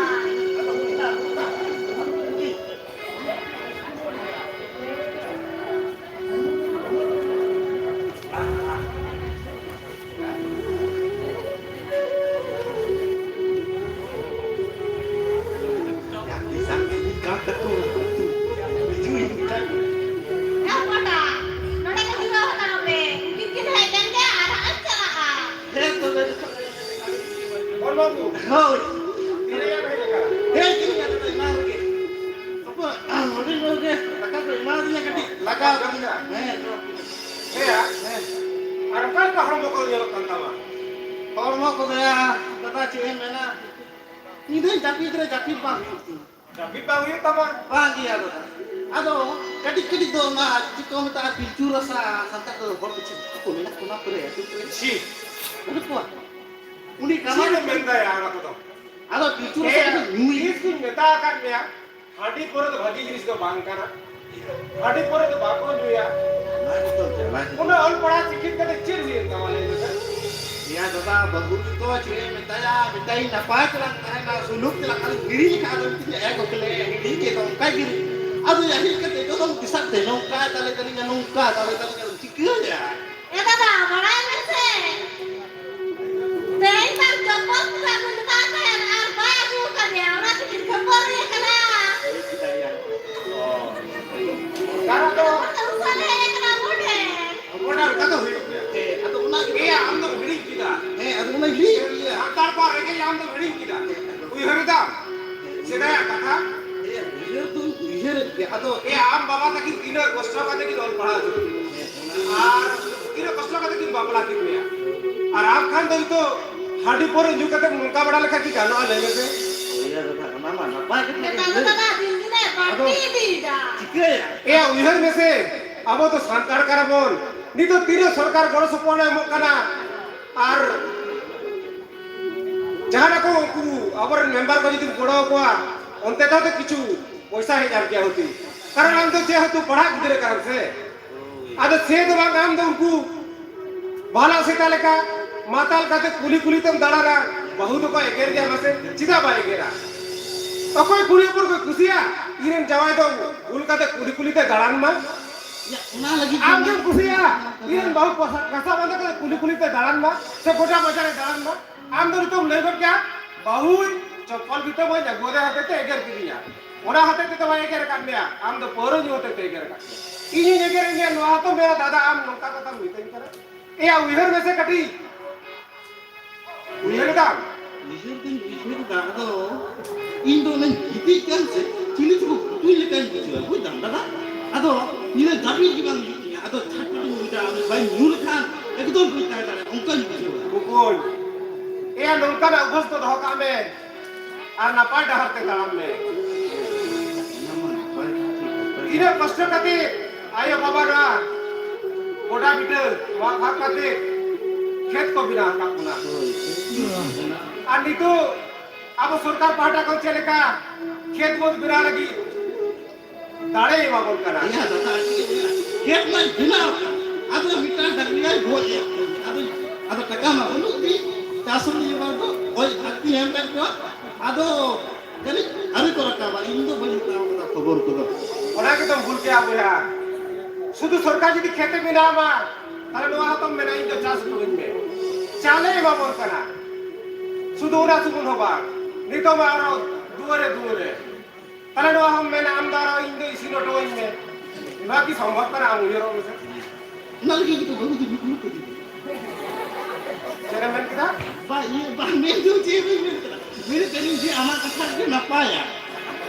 ᱦᱮᱸ, ᱯᱟᱴᱟ, ᱱᱚᱰᱮ ᱜᱮ ᱡᱤᱨᱟᱹᱣ ᱦᱟᱛᱟᱲᱚᱜ ᱢᱮ᱾ ᱩᱱᱠᱤᱱ ᱠᱤᱱ ᱦᱮᱡ ᱞᱮᱱ ᱜᱮ, ᱟᱨ ᱦᱟᱸᱜ ᱮᱢ ᱪᱟᱞᱟᱜᱼᱟ᱾ ᱦᱮᱸ, ᱛᱚᱵᱮ᱾ ᱦᱳᱭ᱾ ᱦᱮᱡ ᱠᱟᱹᱱᱟᱹᱧ᱾ ᱦᱮᱸ, ᱦᱮᱸ᱾ ᱟᱨ ᱚᱠᱟ ᱞᱮᱠᱟ ᱦᱚᱲᱢᱚ ᱠᱚ ᱧᱮᱞᱚᱜ ᱠᱟᱱ ᱛᱟᱢᱟ? ᱦᱚᱲᱢᱚ ᱠᱚᱫᱚ ᱭᱟ, ᱫᱟᱫᱟ, ᱪᱮᱫ ᱮᱢ ᱢᱮᱱᱟ? ᱤᱧ ᱫᱚᱧ ᱡᱟᱹᱯᱤᱫ ᱨᱮ ᱡᱟᱹᱯᱤᱫ ᱵᱟᱝ ᱦᱩᱭᱩᱜ ᱛᱤᱧᱟ᱾ ᱡᱟᱹᱯᱤᱫ ᱵᱟᱝ ᱦᱩᱭᱩᱜ ᱛᱟᱢᱟ? ᱵᱟᱝ ᱜᱮᱭᱟ ᱫᱟᱫᱟ᱾ ᱟᱫᱚ ᱠᱟᱹᱴᱤᱡ ᱠᱟᱹᱴᱤᱡ ᱫᱚ ᱚᱱᱟ ᱪᱮᱫ ᱠᱚ ᱢᱮᱛᱟᱜᱼᱟ, ᱯᱤᱞᱪᱩ ᱨᱟᱥᱟ, ᱥᱟᱱᱛᱟᱲ ᱫᱚ ᱦᱚᱲ ᱠᱚ ᱪᱮᱫ ᱠᱚ ᱢᱮᱱᱟ, ᱚᱱᱟ ᱠᱚᱨᱮ ᱟᱹᱛᱩ ᱠᱚᱨᱮ᱾ ᱪᱷᱤ᱾ ᱵᱟᱹᱱᱩᱜ ᱠᱚᱣᱟ? ᱩᱱᱤ ᱪᱮᱫ ᱠᱟᱢᱟᱨ ᱮᱢ ᱢᱮᱱᱫᱟ ᱭᱟ ᱚᱱᱟ ᱠᱚᱫᱚ? ᱟᱫᱚ ᱯᱤᱞᱪᱩ ᱨᱟᱥᱟ ᱮ, ᱠᱟᱹᱴᱤᱡ ᱧᱩᱭ᱾ ᱛᱤᱥ ᱠᱚᱧ ᱢᱮᱛᱟ ᱟᱠᱟᱫ ᱢᱮᱭᱟ? ᱦᱟᱺᱰᱤ ᱯᱟᱹᱣᱨᱟᱹ ᱫᱚ ᱵᱷᱟᱹᱜᱤ ᱡᱤᱱᱤᱥ ᱫᱚ ᱵᱟᱝ ᱠᱟᱱᱟ᱾ ᱦᱟᱺᱰᱤ ᱯᱟᱹᱣᱨᱟᱹ ᱫᱚ ᱵᱟᱠᱚ ᱧᱩᱭᱟ᱾ ᱚᱱᱟ ᱜᱮᱛᱚ ᱡᱟᱞᱟ ᱜᱮ᱾ ᱩᱱᱟᱹᱜ ᱚᱞ ᱯᱟᱲᱦᱟᱣ ᱥᱤᱠᱠᱷᱤᱛ ᱠᱟᱛᱮ ᱪᱮᱫ ᱦᱩᱭᱮᱱ ᱛᱟᱢᱟ ᱞᱟᱹᱭ ᱢᱮᱥᱮ? ᱮᱭᱟ ᱫᱟᱫᱟ, ᱵᱟᱹᱵᱩ ᱜᱮᱛᱚ ᱪᱮᱫ ᱮᱢ ᱢᱮᱛᱟᱭᱟ, ᱢᱮᱛᱟᱭᱤᱧ ᱱᱟᱯᱟᱭ ᱛᱮᱞᱟᱝ ᱛᱟᱦᱮᱱᱟ, ᱥᱩᱞᱩᱠ ᱛᱮᱞᱟᱝ, ᱟᱫᱚ ᱦᱤᱲᱤᱧ ᱟᱠᱟᱫ ᱫᱚ ᱢᱤᱛᱟᱹᱧᱟ, ᱮ ᱜᱚᱠᱞᱮ, ᱦᱤᱲᱤᱧ ᱠᱮᱫ ᱫᱚ ᱚᱱᱠᱟ ᱜᱮ᱾ ᱟᱫᱚ ᱭᱟ ᱦᱮᱡ ᱠᱟᱛᱮ ᱡᱚᱛᱚᱢ ᱫᱤᱥᱟᱹ ᱛᱮ ᱱᱚᱝᱠᱟ ᱫᱟᱞᱮ ᱫᱟᱞᱮ ᱱᱚᱝᱠᱟ ᱫᱟᱞᱮ ᱫᱟᱞᱮ ᱪᱤᱠᱟᱹᱭᱟ? ᱮ ᱫᱟᱫᱟ, ᱵᱟᱲᱟᱭ ᱢᱮᱥᱮ᱾ ᱛᱮᱦᱮᱧ ᱢᱟ ᱡᱚᱵᱚᱨ ᱯᱚᱭᱥᱟ ᱟᱹᱜᱩ ᱢᱮᱛᱟᱭ ᱛᱟᱦᱮᱸᱱ ᱟᱨ ᱵᱟᱭ ᱟᱹᱜᱩ ᱟᱠᱟᱫᱮᱭᱟ, ᱚᱱᱟ ᱛᱮᱠᱤᱱ ᱠᱷᱟᱹᱯᱟᱹᱨᱤ ᱟᱠᱟᱱᱟ᱾ ᱚ᱾ ᱠᱟᱨᱚᱱ ᱫᱚ ᱠᱷᱟᱹᱯᱟᱹᱨᱤ ᱦᱮᱡ ᱟᱠᱟᱱᱟ ᱟᱵᱚ ᱴᱷᱮᱱ᱾ ᱚᱱᱟ ᱚᱱᱠᱟ ᱫᱚ ᱦᱩᱭᱩᱜ ᱜᱮᱭᱟ᱾ ᱦᱮᱸ, ᱟᱫᱚ ᱚᱱᱟ ᱜᱮ ᱮᱭᱟ, ᱟᱢ ᱫᱚᱢ ᱦᱤᱲᱤᱧ ᱠᱮᱫᱟ᱾ ᱦᱮᱸ, ᱟᱫᱚ ᱚᱱᱟ ᱦᱤᱲᱤᱧ ᱠᱮᱫᱟ᱾ ᱥᱟᱱᱛᱟᱲ ᱠᱚᱣᱟᱜ ᱨᱮᱸᱜᱮᱡ ᱟᱢ ᱫᱚᱢ ᱦᱤᱲᱤᱧ ᱠᱮᱫᱟ᱾ ᱩᱭᱦᱟᱹᱨ ᱮᱫᱟᱢ? ᱥᱮᱫᱟᱭᱟᱜ ᱠᱟᱛᱷᱟ᱾ ᱦᱮᱸ, ᱩᱭᱦᱟᱹᱨ ᱫᱚᱧ ᱩᱭᱦᱟᱹᱨᱮᱫ ᱜᱮᱭᱟ, ᱟᱫᱚ ᱮᱭᱟ, ᱟᱢ ᱵᱟᱵᱟ ᱛᱟᱹᱠᱤᱱ ᱛᱤᱱᱟᱹᱜ ᱠᱚᱥᱴᱚ ᱠᱟᱛᱮ ᱠᱤᱱ ᱚᱞ ᱯᱟᱲᱦᱟᱣ ᱦᱚᱪᱚ ᱠᱮᱫ ᱢᱮᱭᱟ᱾ ᱟᱨ ᱛᱤᱱᱟᱹᱜ ᱠᱚᱥᱴᱚ ᱠᱟᱛᱮ ᱠᱤᱱ ᱵᱟᱯᱞᱟ ᱠᱮᱫ ᱢᱮᱭᱟ᱾ ᱟᱨ ᱟᱢ ᱠᱷᱟᱱ ᱫᱚ ᱱᱤᱛᱚᱜ ᱦᱟᱺᱰᱤ ᱯᱟᱹᱣᱨᱟᱹ ᱧᱩ ᱠᱟᱛᱮ ᱱᱚᱝᱠᱟ ᱵᱟᱲᱟ ᱞᱮᱠᱷᱟᱱ ᱠᱤ ᱜᱟᱱᱚᱜᱼᱟ, ᱞᱟᱹᱭ ᱢᱮᱥᱮ? ᱦᱳᱭ ᱭᱟ ᱫᱟᱫᱟ, ᱚᱱᱟ ᱢᱟ ᱱᱟᱯᱟᱭ ᱠᱟᱛᱷᱟ ᱜᱮ᱾ ᱱᱮᱛᱟᱨ ᱫᱚ ᱫᱟᱫᱟ ᱫᱤᱱ ᱫᱤᱱᱮ ᱵᱟᱹᱲᱛᱤ ᱟᱫᱚ ᱤᱫᱤᱭᱮᱫᱟ᱾ ᱪᱤᱠᱟᱹᱭᱟ? ᱮᱭᱟ, ᱩᱭᱦᱟᱹᱨ ᱢᱮᱥᱮ, ᱟᱵᱚ ᱫᱚ ᱥᱟᱱᱛᱟᱲ ᱠᱟᱱᱟ ᱵᱚᱱ᱾ ᱱᱤᱛᱚᱜ ᱛᱤᱱᱟᱹᱜ ᱥᱚᱨᱠᱟᱨ ᱜᱚᱲᱚ ᱥᱚᱯᱚᱦᱚᱫ ᱮ ᱮᱢᱚᱜ ᱠᱟᱱᱟ, ᱟᱨ ᱡᱟᱦᱟᱸ ᱠᱚ ᱩᱱᱠᱩ ᱟᱵᱚᱨᱮᱱ ᱢᱮᱢᱵᱟᱨ ᱠᱚ ᱡᱩᱫᱤᱢ ᱜᱚᱲᱚ ᱟᱠᱚᱣᱟ, ᱚᱱᱛᱮ ᱠᱷᱚᱱ ᱫᱚ ᱠᱤᱪᱷᱩ ᱯᱚᱭᱥᱟ ᱦᱮᱡ ᱟᱨᱠᱤ ᱦᱩᱛᱤ᱾ ᱠᱟᱨᱚᱱ ᱟᱢ ᱫᱚ ᱡᱮᱦᱮᱛᱩ ᱯᱟᱲᱦᱟᱜ ᱜᱤᱫᱽᱨᱟᱹ ᱠᱟᱱᱟᱢ ᱥᱮ, ᱟᱫᱚ ᱥᱮ ᱫᱚ ᱵᱟᱝ, ᱟᱢ ᱫᱚ ᱩᱱᱠᱩ ᱵᱷᱟᱞᱟ ᱥᱮᱛᱟ ᱞᱮᱠᱟ ᱢᱟᱛᱟᱞ ᱠᱟᱛᱮ ᱠᱩᱞᱦᱤ ᱠᱩᱞᱦᱤ ᱛᱮᱢ ᱫᱟᱬᱟᱱᱟ, ᱵᱟᱹᱦᱩ ᱫᱚᱠᱚ ᱮᱜᱮᱨ ᱜᱮᱭᱟ ᱢᱟᱥᱮ, ᱪᱮᱫᱟᱜ ᱵᱟᱭ ᱮᱜᱮᱨᱟ? ᱚᱠᱚᱭ ᱠᱩᱲᱤ ᱦᱚᱯᱚᱱ ᱠᱚ ᱠᱩᱥᱤᱭᱟ ᱤᱧᱨᱮᱱ ᱡᱟᱶᱟᱭ ᱫᱚ ᱵᱷᱩᱞ ᱠᱟᱛᱮ ᱠᱩᱞᱦᱤ ᱠᱩᱞᱦᱤ ᱛᱮ ᱫᱟᱬᱟᱱ ᱢᱟ? ᱤᱭᱟᱹ, ᱚᱱᱟ ᱞᱟᱹᱜᱤᱫ ᱟᱢ ᱫᱚ ᱜᱮᱢ ᱠᱩᱥᱤᱭᱟᱜᱼᱟ ᱤᱧᱨᱮᱱ ᱵᱟᱹᱦᱩ ᱠᱟᱥᱟ ᱠᱟᱥᱟ ᱵᱟᱸᱫᱮ ᱠᱟᱛᱮ ᱠᱩᱞᱦᱤ ᱠᱩᱞᱦᱤ ᱛᱮ ᱫᱟᱬᱟᱱ ᱢᱟ ᱥᱮ ᱜᱚᱴᱟ ᱵᱟᱡᱟᱨ ᱨᱮ ᱫᱟᱬᱟᱱ ᱢᱟ? ᱟᱢ ᱫᱚ ᱱᱤᱛᱚᱜ ᱞᱟᱹᱭ ᱜᱚᱫ ᱠᱮᱭᱟ, "ᱵᱟᱹᱦᱩ, ᱪᱚᱯᱯᱚᱞ ᱡᱩᱛᱟᱹ ᱵᱟᱹᱧ ᱟᱹᱜᱩ ᱟᱫᱮ ᱦᱚᱛᱮ ᱛᱮ ᱮᱜᱮᱨ ᱠᱤᱫᱤᱧᱟ, ᱚᱱᱟ ᱦᱚᱛᱮ ᱛᱮ ᱫᱚ ᱵᱟᱭ ᱮᱜᱮᱨ ᱟᱠᱟᱫ ᱢᱮᱭᱟ, ᱟᱢ ᱫᱚ ᱯᱟᱹᱣᱨᱟᱹ ᱧᱩ ᱦᱚᱛᱮ ᱛᱮ ᱮᱜᱮᱨ ᱟᱠᱟᱫ ᱢᱮᱭᱟ, ᱤᱧ ᱦᱚᱧ ᱮᱜᱮᱨ ᱢᱮᱭᱟ, ᱱᱚᱣᱟ ᱦᱚᱸᱛᱚ ᱢᱮᱱᱟ ᱫᱟᱫᱟ ᱟᱢ ᱱᱚᱝᱠᱟ ᱠᱟᱛᱷᱟᱢ ᱢᱤᱛᱟᱹᱧ ᱠᱟᱱᱟ?" ᱮᱭᱟ, ᱩᱭᱦᱟᱹᱨ ᱢᱮᱥᱮ ᱠᱟᱹᱴᱤᱡ᱾ ᱩᱭᱦᱟᱹᱨ ᱮᱫᱟᱢ? ᱩᱭᱦᱟᱹᱨ ᱫᱚᱧ ᱩᱭᱦᱟᱹᱨ ᱮᱫᱟ, ᱟᱫᱚ ᱤᱧ ᱫᱚ ᱚᱱᱟᱧ ᱜᱤᱛᱤᱡ ᱠᱟᱱ ᱥᱮ ᱪᱤᱞᱤ ᱪᱚᱠᱚ ᱜᱩᱛᱩᱧ ᱞᱮᱠᱟᱧ ᱵᱩᱡᱷᱟᱹᱣᱟ, ᱵᱩᱡᱽ ᱫᱟᱢ ᱫᱟᱫᱟ? ᱟᱫᱚ ᱧᱤᱫᱟᱹ ᱡᱟᱹᱯᱤᱫ ᱜᱮ ᱵᱟᱝ ᱦᱤᱡᱩᱜ ᱛᱤᱧᱟ᱾ ᱟᱫᱚ ᱪᱷᱟᱴᱯᱟᱴᱤᱧ ᱵᱩᱡᱟ, ᱟᱫᱚ ᱵᱟᱹᱧ ᱧᱩ ᱞᱮᱠᱷᱟᱱ ᱮᱠᱫᱚᱢ ᱵᱟᱹᱧ ᱛᱟᱦᱮᱸ ᱫᱟᱲᱮᱭᱟᱜᱼᱟ, ᱚᱱᱠᱟᱧ ᱵᱩᱡᱷᱟᱹᱣᱟ᱾ ᱵᱚᱠᱚᱧ, ᱮᱭᱟ ᱱᱚᱝᱠᱟᱱᱟᱜ ᱚᱵᱷᱟᱥ ᱫᱚ ᱫᱚᱦᱚ ᱠᱟᱜ ᱢᱮ, ᱟᱨ ᱱᱟᱯᱟᱭ ᱰᱟᱦᱟᱨ ᱛᱮ ᱛᱟᱲᱟᱢ ᱢᱮ᱾ ᱚᱱᱟ ᱢᱟ ᱱᱟᱯᱟᱭ ᱠᱟᱛᱷᱟ ᱠᱟᱱ ᱜᱮ᱾ ᱛᱤᱱᱟᱹᱜ ᱠᱚᱥᱴᱚ ᱠᱟᱛᱮ ᱟᱭᱳ ᱵᱟᱵᱟ ᱱᱚᱣᱟ ᱜᱚᱰᱟ ᱵᱤᱴᱟᱹ ᱢᱟᱜ ᱯᱷᱟᱸᱠ ᱠᱟᱛᱮ ᱠᱷᱮᱛ ᱠᱚ ᱵᱮᱱᱟᱣ ᱟᱠᱟᱫ ᱵᱚᱱᱟ᱾ ᱦᱳᱭ, ᱠᱷᱮᱛ ᱠᱚ ᱵᱮᱱᱟᱣ᱾ ᱟᱨ ᱱᱤᱛᱚᱜ ᱟᱵᱚ ᱥᱚᱨᱠᱟᱨ ᱯᱟᱦᱴᱟ ᱠᱷᱚᱱ ᱪᱮᱫ ᱞᱮᱠᱟ ᱠᱷᱮᱛ ᱵᱟᱹᱫᱽ ᱵᱮᱱᱟᱣ ᱞᱟᱹᱜᱤᱫ ᱫᱟᱲᱮ ᱮᱢᱟ ᱵᱚᱱ ᱠᱟᱱᱟ᱾ ᱤᱭᱟᱹ ᱫᱟᱫᱟ, ᱠᱷᱮᱛ ᱢᱟᱭ ᱵᱮᱱᱟᱣ ᱟᱠᱟᱫ, ᱟᱫᱚ ᱢᱤᱫᱴᱟᱝ ᱰᱟᱝᱨᱤ ᱟᱭ ᱜᱚᱡ ᱮᱫ ᱠᱚᱣᱟ᱾ ᱟᱫᱚ, ᱟᱫᱚ ᱴᱟᱠᱟ ᱢᱟ ᱵᱟᱹᱱᱩᱜ ᱛᱤᱧ, ᱪᱟᱥ ᱦᱚᱸ ᱱᱤᱭᱟᱹ ᱵᱟᱨ ᱫᱚ ᱜᱚᱡ ᱞᱟᱹᱠᱛᱤ ᱮᱢ ᱞᱮᱫ ᱠᱚᱣᱟ᱾ ᱟᱫᱚ ᱡᱟᱹᱱᱤᱡ ᱟᱹᱣᱨᱤ ᱠᱚ ᱨᱟᱠᱟᱵᱟ, ᱤᱧ ᱫᱚ ᱵᱟᱹᱧ ᱦᱟᱛᱟᱣ ᱠᱟᱫᱟ ᱠᱷᱚᱵᱚᱨ ᱠᱚᱫᱚ᱾ ᱚᱱᱟ ᱜᱮᱛᱚᱢ ᱵᱷᱩᱞ ᱠᱮᱜᱼᱟ ᱵᱚᱭᱦᱟ, ᱥᱩᱫᱷᱩ ᱥᱚᱨᱠᱟᱨ ᱡᱩᱫᱤ ᱠᱷᱮᱛ ᱮ ᱵᱮᱱᱟᱣ ᱟᱢᱟ, ᱛᱟᱦᱞᱮ ᱱᱚᱣᱟ ᱦᱚᱸᱛᱚᱢ ᱢᱮᱱᱟ ᱤᱧ ᱫᱚ ᱪᱟᱥ ᱦᱚᱴᱚ ᱟᱹᱧ ᱢᱮ, ᱪᱟᱣᱞᱮ ᱮᱢᱟ ᱵᱚᱱ ᱠᱟᱱᱟ᱾ ᱥᱩᱫᱷᱩ ᱚᱱᱟ ᱥᱩᱢᱩᱝ ᱦᱚᱸ ᱵᱟᱝ, ᱱᱤᱛᱚᱜ ᱢᱟ ᱟᱨᱚ ᱫᱩᱣᱟᱹᱨᱮ ᱫᱩᱣᱟᱹᱨᱮ ᱛᱟᱦᱞᱮ ᱱᱚᱣᱟ ᱦᱚᱸᱢ ᱢᱮᱱᱟ, ᱟᱢ ᱫᱚ ᱟᱨᱚ ᱤᱧ ᱫᱚ ᱤᱥᱤᱱ ᱦᱚᱴᱚ ᱟᱹᱧ ᱢᱮ᱾ ᱱᱚᱣᱟ ᱠᱤ ᱥᱚᱢᱵᱷᱚᱵ ᱠᱟᱱᱟ? ᱟᱢ ᱩᱭᱦᱟᱹᱨᱚᱜ ᱢᱮᱥᱮ᱾ ᱚᱱᱟ ᱞᱟᱹᱜᱤᱫ ᱜᱮᱛᱚ ᱵᱟᱹᱦᱩ ᱫᱚ ᱵᱤᱯᱚᱫ ᱠᱟᱫᱮᱭᱟ᱾ ᱪᱮᱫ ᱮᱢ ᱢᱮᱱ ᱠᱮᱫᱟ? ᱵᱟ, ᱤᱭᱟᱹ, ᱵᱟ, ᱢᱮᱱ ᱫᱚ ᱪᱮᱫ ᱵᱟᱹᱧ ᱢᱮᱱ ᱠᱟᱫᱟ᱾ ᱢᱮᱱᱮᱫ ᱛᱟᱦᱮᱱᱤᱧ ᱡᱮ ᱟᱢᱟᱜ ᱠᱟᱛᱷᱟ ᱜᱮ ᱱᱟᱯᱟᱭᱟ᱾